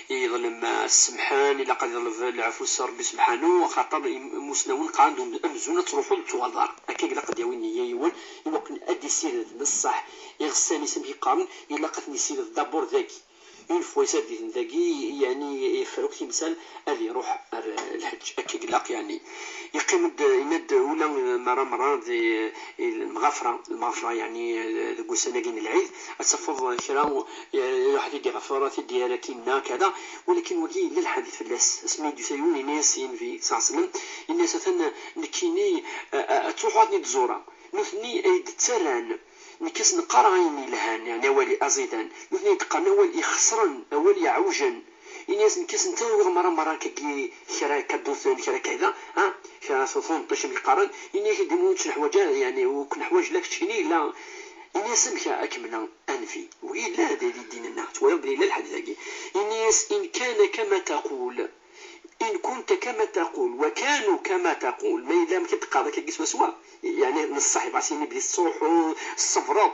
i yeḍlem ad s-semḥen, ilaq ad iḍleb lɛafu s Rebbi subḥanu, axaṭer im-, imusnawen qqaren-d amzun ad truḥeḍ d twaḍar. Akka ilaq ad yawi nniya yiwen, iwakken ad issired d ṣṣeḥ iɣessan-is, amek i qqaren, ilaq ad ten-issired d'abord dagi. Une fois i s-ad-d-iten dagi, yeɛni yeffer akk timsal, ad iruḥ ar lḥeǧǧ, akka i ilaq, yeɛni. Yeqqim-d, yenna-d ula merra merra di, i lmɣafra, lmɣafra, yeɛni, deg ussan-agi n lɛid, ad tafeḍ kra, eh, iruḥ ad t-id-iɣfer, ad t-id-yerr akkinna, kada, walakin wagi yella lḥadit fell-as. Asmi i d-yusa yiwen, yenna-yas i Nnbi, ṣalla Llahu ɛalayhi wa sallam, yenna-yas: "Atan nekkini, eh, eh, ad truḥeḍ ad ten-id-tẓureḍ." Nutni ay d-ttarran, nekk ad sen-qqareɣ ayen yelhan, yeɛni awal aẓidan. Nutni ay d-qqaren awal ixesren, awal iɛewjen. Ini-as nekk ad sen-ttawiɣ merra merra akkagi kra kaduten, kra kayda, ha, kra tutunṭic amek qqaren. Ini-ak-d imi ur tt-neḥwaǧ ara, yeɛni ur k-neḥwaǧ la keččini la. Ini-as amek a kemmleɣ anbi. Wi yella d ddin-nneɣ, twalaḍ belli yella lḥadit-agi. Ini-as: "In kana kama taqul." "In kunta kama taqul, wa kanu kama taqul." Ma yella amek i d-teqqareḍ akkagi swaswa, yeɛni n ṣṣeḥ, yebɣa s-yini belli tettruḥuḍ, tṣebreḍ.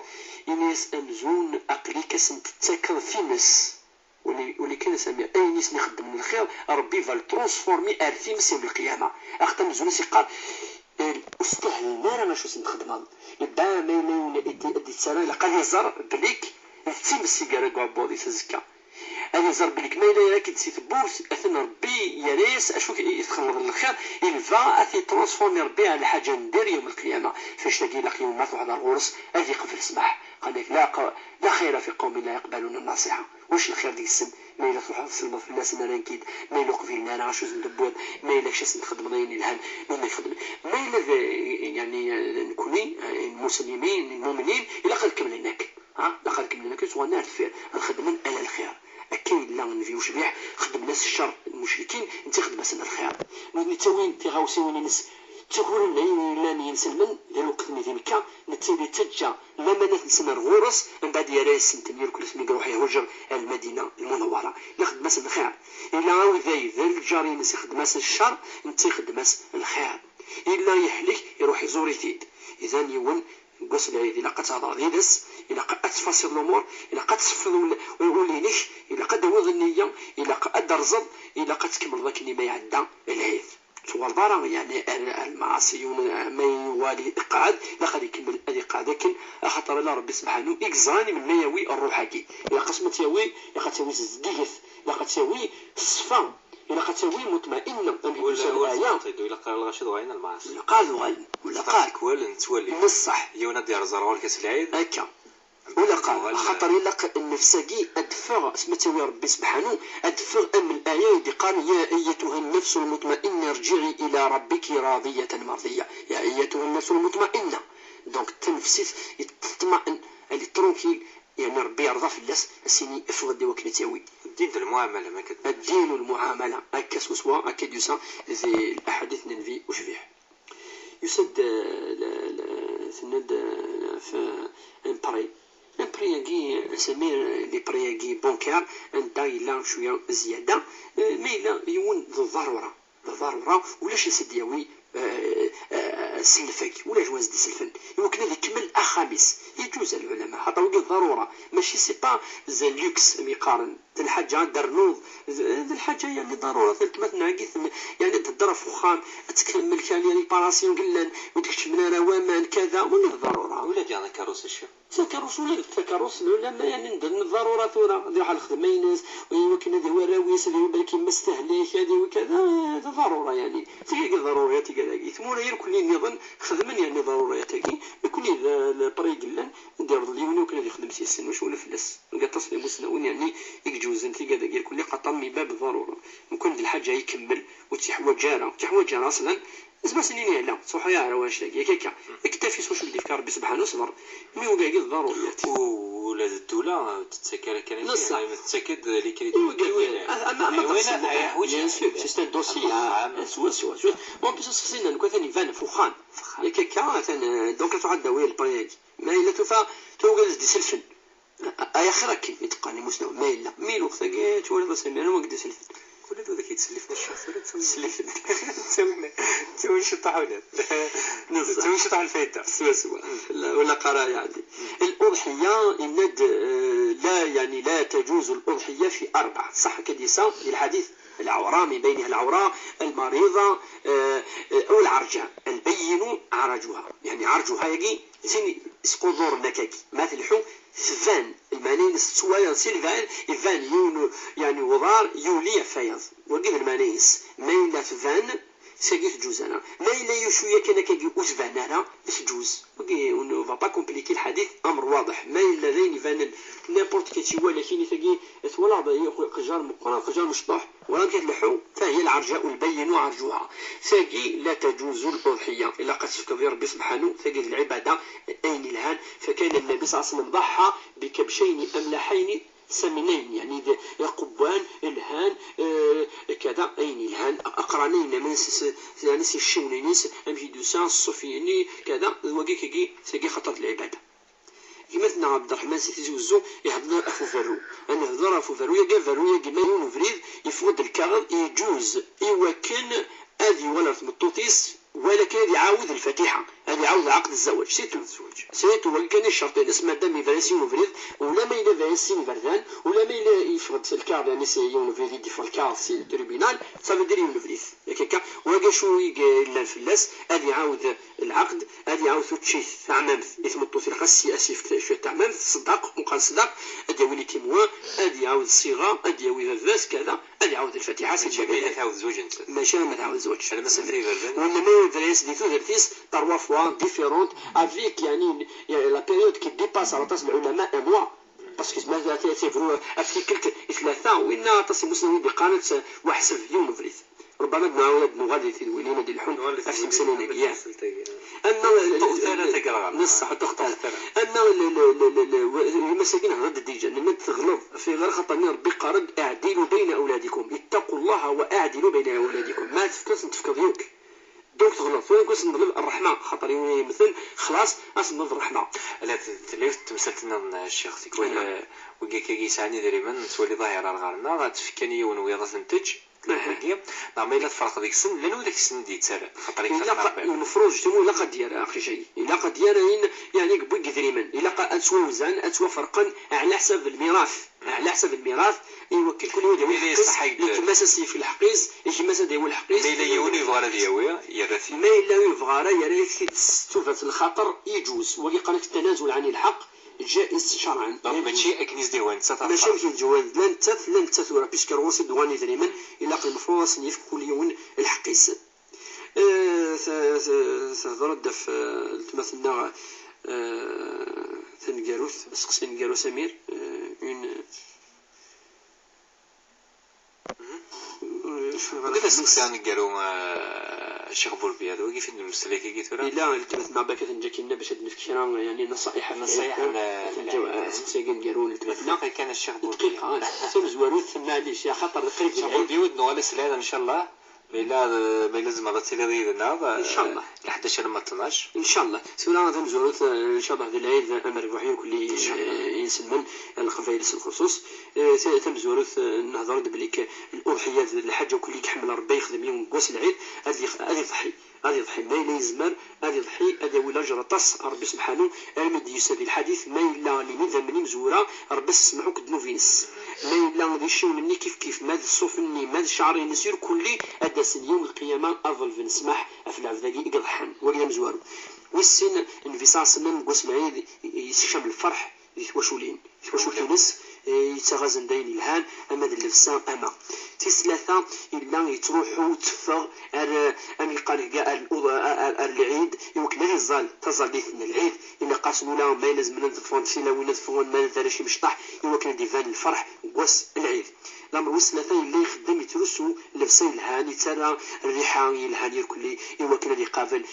Ini-as: "Amzun aql-ik ad sen-tettakeḍ times." Wali, wali kan a Samir, ayen i sen-ixeddmen lxir, Rebbi va le transformer ar times yawm lqiyama. Axaṭer amzun a s-iqqar, eh, ur stahlen ara acu sen-txedmeḍ. Yebda ma yella yiwen i d-, i d-yettarra, ilaq ad iẓer belli d times i yerra deg uɛebbuḍ-is azekka. Ad iẓer belli ma yella yerra-k-id si tewwurt, atan Rebbi yerra-yas acu i txedmeḍ n lxir, il va ad t-transformer Rebbi ar lḥaǧa n dir yawm lqiyama. F annect-agi ilaq yiwen ma truḥeḍ ar ɣur-s, ad iqbel ssmaḥ. Qal-ak: "La q-, la khayra fi qawmin la yaqbaluna nasiha." Wacu lxir deg-sen? Ma yella truḥeḍ tselmeḍ fell-asen, rran-k-id. Ma yella ur qbilen ara acu sen-tewwiḍ, ma yella kečč ad sen-txedmeḍ ayen yelhan, nutni ad k-xedmen. Ma yella d, yeɛni, d nekni, eh, lmuslimin, lmuminin, ilaq ad kemmlen akk. Ha? Ilaq ad kemmlen akk, ur ttɣawan ar deffir, ad xedmen ala lxir. Akka yella Nnbi ucbiḥ, xeddmen-as ccer lmucrikin, netta ixeddem-asen lxir. Nutni ttawin tiɣawsiwin-ines, ttukuren ayen yellan yenselmen di lweqt-nni di Mekka, netta yettaǧǧa lamanat-nsen ar ɣur-s, mbeɛd yerra-yasent-ten irkel asmi iruḥ ihuǧer ar Lmadina Lmunawwara. Illa ixeddem-as lxir. Illa awday d lǧar-ines ixeddem-as ccer, netta ixeddem-as lxir. Illa yehlek, iruḥ iẓur-it-id. Idan yiwen deg wass n lɛid ilaq ad tehḍreḍ yid-s, ilaq ad tfasiḍ lumur, ilaq ad tseffeḍ ul-, ul-inek, ilaq ad d-tawiḍ nniya, ilaq ad d-terẓeḍ, ilaq ad tkemmleḍ akken i ma iɛedda lɛid. Ur tuɣaleḍ ara, yeɛni, ar, ar lmaɛaṣi, yiwen ma yuɣal iqeɛɛed, ilaq ad ikemmel ad iqeɛɛed akken, axaṭer ala Rebbi sebḥanu i yeẓran i melmi yawi ṛṛuḥ-agi. Ilaq-as ma tt-yawi, ilaq ad tt-yawi zeddiget, ilaq ad tt-yawi s ṣṣfa, ilaq ad tt-yawi muṭma'inna, amek i d-tusa laya. Ilaq ara lɣaci ad uɣalen ar lmaɛaṣi. Ilaq ad uɣalen, ilaq ad. Tikwal nettwali. Neṣṣeḥ. Yiwen ad d-yerẓ ar ɣur-k ass lɛid. Akka. Ula qqar, axaṭer ilaq nnefs-agi ad d-teffeɣ, asmi tt-yawi Rebbi sebḥanu, ad d-teffeɣ am laya i d-iqqaren: "Ya ayyatuha nnefsu lmuṭma'inna irji'i ila rabbiki radiyatan mardiya." Ya ayyatuha nnefsu lmuṭma'inna. Donc, tanefsit teṭma'en, elle est tranquille, yeɛni Rebbi yerḍa fell-as, ad s-yini: "Ffeɣ-d i wakken ad tt-yawi." Ddin d lmuɛamala, ma akka. Ddin u lmuɛamala, akka swaswa, akka i d-yusa di laḥadit n Nnbi ucbiḥ. Yusa-d, eh, la, la, tenna-d, eh, f-, un prêt. Un prêt-agi, Samir, eh, les prêts-agi bancaires, anda yella cwiya zzyada, eh, ma yella yiwen d ḍḍarura, d ḍḍarura, ulac ad s-d-yawi, eh, eh, sellef-agi, ulac wa s-d-iselfen, i wakken ad ikemmel axxam-is. Yeǧuz a lɛulama, xaṭer wagi d ḍarura, mačči c'est pas un luxe, am yeqqaren. D lḥaǧa ad d-ternuḍ, d, d lḥaǧa, yeɛni, ḍarura, taltma tenɛegg-iten, yeɛni, ad d-thedder ɣef uxxam, ad tkemmel kan, yeɛni, lparasyon yellan, ur d-keččmen ara waman, kada, wagi d ḍarura. Ula d takeṛṛust, acu? Takeṛṛust, ula d takeṛṛust, lɛulama, yeɛni, d ḍarura tura, ad iruḥ ɣer lxedma-ines, i wakken ad yawi arraw-is, ad yawi balak yemma-s tehlek, ad yawi kada, d ḍarura, yeɛni. Tigi d ḍaruriyat, tigi dagi. Tmura irkelli nniḍen xedmen, yeɛni, ḍaruriyat-agi, nekkni d, d lpri yellan, ad d-yerḍel yiwen i wakken ad yexdem s-, yes-sen, mačči ula fell-as. Deg aṭas n imusnawen, yeɛni, i iǧewzen tigad-agi irkelli, xaṭer mi bab ḍarura. Lukan d lḥaǧa ikemmel, ur tt-iḥwaǧ ara, ur tt-iḥwaǧ ara aṣlan, asmi as-nini ala, ur ttruḥ ara wanect-agi, akka, akka. Iktafi s wacu i d-ifka Rebbi sebḥanu, ṣber. Mi wagi d ḍaruriyat. U-, ula d ddula, ur tettak ara kan i neṣṣa. Tettak-d les crédits. Iwagi d, ama, ama bien sûr, c'est un dossier, ah, swaswa, swaswa. Bon, en plus, aseqsi-nni, nekk atan iban ɣef uxxam. Yak akka, atan, euh, donc, ad truḥ ad d-tawi lpri-agi. Ma yella tufa, tugi ad as-d-iselfen. A-, ay axir akken i d-qqaren imusnawen, ma yella. Mi lweqt-agi twalaḍ a Samir, anwa i d-iselfen? Ula d wid i k-yettsellifen ccix tura ttawin. Ttsellifen. Ttawin, ttawin ciṭṭaḥ ula d. Neṣṣa. Ttawin ciṭṭaḥ lfayda. Swaswa. Mm. La, wala qara yeɛni. Mm. L'uḍḥiyya, yenna-d, eh, la, yeɛni, la taǧuzu l'uḍḥiyya fi arbaɛ. Ṣaḥ akka d-yessa di lḥadit. العورة، من بينها العورة، المريضة، آه، آه، أو العرجاء. البين عرجها، يعني عرجها يجي سين سقوط نور نكاكي ما تلحو ثبان. المعنى ينس تسوى ينسي الفان يفان يون، يعني وضار يولي فيض. وقيد المعنى ينس ما إلا ثبان ساقي تجوز أنا ما إلا يشوية كان كاكي أثبان أنا تجوز. وقي ون فا با كومبليكي الحديث، أمر واضح. ما إلا ذين يفان نيمبورت كاتي ولا كيني تاقي ثولا قجار مقران قجار مشطوح. ولم يفلحوا فهي العرجاء البين عرجها. ثاقي لا تجوز الأضحية إلا قد تفكر ربي سبحانه ثاقي العبادة أين الهان. فكان النبي صلى الله عليه وسلم ضحى بكبشين أملحين سمنين، يعني ذ-، قبان الهان، آه، كذا أين الهان أقرانين من س-، س-، يعني سي الشونينيس أم جيدوسان الصوفيني كذا وقي كي ثاقي خطر العبادة. Gma-tneɣ Ɛebderreḥman Si Tizi Wezzu ihedder ɣef uberru. Ad nehder ɣef uberru-agi, aberru-agi ma yiwen ubrid yeffeɣ-d lkaɣeḍ, yeǧuz i wakken ad yuɣal ɣer tmeṭṭut-is, walakin ad iɛawed lfatiḥa, ad iɛawed ɛaqd zzawaj, c'est tout. C'est tout, wagi kan i ccerṭ-ines, madam yebra-as yiwen ubrid, ula ma yella bra-as sin iberdan, ula ma yella yeffeɣ-d lkaɣeḍ, yani c'est yiwen ubrid i d-yeffeɣ lkaɣeḍ si tribunal, ça veut dire yiwen ubrid. Yak akka, wagi acu i yellan fell-as, ad iɛawed lɛaqd, ad iɛawed tuččit taɛmamt i tmeṭṭut, ilaq as-, as-yefk cwiṭ taɛmamt, ṣṣdaq, meqqar ṣṣdaq, ad yawi les témoins, ad iɛawed ṣṣiɣa, ad yawi baba-s, kada, ad iɛawed lfatiḥa, c'est mačči ma yella tɛawed zwaǧ-nsen. Mačči ma tɛawed zwaǧ. Ala ma tefra iberdan. Wala ma yebra-as di tudert-is, trois fois différentes, avec, yani, la période qui dépasse aṭas n lɛulama, un mois. Parce que ma tebru af tikkelt i tlata, winna aṭas n imusnawen i d-iqqaren ad waḥseb yiwen ubrid. Rubbama ad nɛawed ad nuɣal di tidwilin ad d-ilḥun ɣef temsalin-agi. Ama n ṣṣeḥ, tuxtar. Ama l-, l-, l-, l-, w-, gma-s-agi nehḍer-d diǧa, nenna-d teɣleḍ, fi ɣer xaṭer-nni Rebbi iqqar-d: "اعدلوا بين أولادكم، اتقوا الله واعدلوا بين أولادكم." Ma tefkiḍ, ad sen-tefkeḍ yakk. Donc teɣleḍ. Tura nekk ad sen-neḍleb ṛṛeḥma, xaṭer yiwen yemmten, xlaṣ, ad sen-neḍleb ṛṛeḥma. Ala, t-, tella yiwet n temsalt nniḍen, a ccix, tikwal, eh, wigi akka i yesɛan idrimen, nettwali ḍahir ar ɣer-nneɣ, ad tefk kan i yiwen wiyaḍ ad ten-teǧǧ, wigi, neɣ ma yella tferq deg-sen, llan widak i sen-d-yettarran, xaṭer ikfa Ṛebbi. Ilaq, lmefruǧ, timu ilaq ad d-yerr aqcic-agi. Ilaq ad d-yerr ayen, yeɛni, deg wigi idrimen. Ilaq ad ttwawzan, ad ttwaferqen ɛla ḥsab lmirat. Ɛla ḥsab lmirat, i wakken kul yiwen ad yawi lḥeqq-is, gma-s ad s-yefk lḥeqq-is, gma-s ad yawi lḥeqq-is. Ma yella yiwen ur yebɣi ara ad yawi, yerra-t-id. Ma yella ur yebɣi ara, yerra-t-id s tubat n lxaṭer, yeǧuz. Wagi qqaren-as التنازل عن الحق جائز شرعا. Donc mačči akken i s-d-ihwa nettat ad tferq. Mačči akken i s-d-ihwa la nettat, la nettat tura, puisque ɣur-s i d-uɣalen idrimen, ilaq lmefruḍ ad sen-yefk kul yiwen lḥeqq-is. Eh, t-, t-, tehder-d ɣef, eh, weltma-tneɣ, eh, taneggarut, aseqsi aneggaru Samir, eh, une, eh, Anda d aseqsi aneggaru, eh, Ccix Burbiya, d wagi i d-nemmeslay tigi tura? Yella weltma-tneɣ bakk ad tenǧa kinna bac ad d-nefk kra, yani, naṣa'iḥ ɣef lɛid. Naṣa'iḥ, eh, ad tenǧa, eh, aseqsi-agi aneggaru n weltma-tneɣ. Dqiqa kan a Ccix Burbiya. Dqiqa, eh, tamezwarut, maɛlic, axaṭer qrib d lɛid. Ccix Burbiya, ad nuɣal ass-a lɛid, ncallah. Ma yella, ma yella tzemreḍ ad tiliḍ yid-neɣ, eh, ncallah, leḥdac alamma d tnac. Ncallah. Tura tamezwarut, eh, ncallah d lɛid amerbuḥ i kulli, ncallah, eh, inselmen n Leqbayel s lxuṣuṣ. Eh, ta-, tamezwarut, eh, nehder-d belli k-, luḍḥiya d lḥaǧa kulli i iḥemmel Ṛebbi yexdem yiwen n wass lɛid, ad yex-, ad iḍḥi. Ad iḍḥi. Ma yella yezmer, ad iḍḥi, ad yawi laǧer aṭas, Ṛebbi subḥanu, armi d-yusa di lḥadit, ma yella lin idammen imezwura, Ṛebbi ad s-semmeḥ akk ddnub-ines. Ma yella d iciwen-nni kif kif, ma d ṣṣuf-nni, ma d cceɛr-ines, irkulli ad d-asen yawm lqiyama ad ḍelben ssmaḥ ɣef lɛebd-agi i iḍḥan. Wagi d amezwaru. Wis sin, Nnbi ṣalla Llahu ɛalayhi wa sallam deg wass lɛid yessekcam lferḥ di twaculin. Twaculin-ines, eh, yettaɣ-asen-d ayen yelhan, ama d llebsa, ama. Tis tlata, yella yettruḥu, yetteffeɣ ar, eh, am yeqqar deg ar, ar, ar, ar lɛid, i wakken ad iẓẓal taẓallit n lɛid. Ilaq-asen ula ma yella zemren ad ffɣen tilawin, ad ffɣen ma d arrac imecṭaḥ, i wakken ad d-iban lferḥ deg wass n lɛid. Lamer wis tlata yella ixeddem, yettrusu llebsa yelhan, yettarra rriḥa yelhan irkelli i wakken ad iqabel.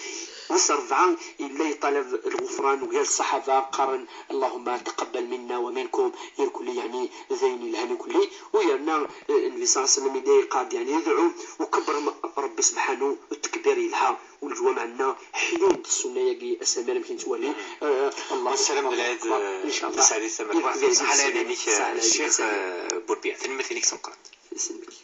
Wis rebɛa yella yeṭṭalab lɣufran, ugar ṣṣaḥaba qqaren: "اللهم تقبل منا ومنكم", irkelli, yeɛni d ayen yelhan irkelli. U yerna, eh, Nnbi ṣalla Llahu ɛalayhi wa sallam yella yeqqar-d, yeɛni, idɛu, ukebber Ṛebbi subḥanu, ttekbir yelha. Ur leǧwam ɛenna, ḥyun-d ssunna-agi, a Samir, amek i nettwali. Eh, Allah. Wassalam d lɛid, ncallah. Tasaɛdit tamerbuḥt. Ṣṣeḥḥa lɛid-inek, Ccix, eh, Burbiya. Tanemmirt-inek s meqqret. Isem-ik.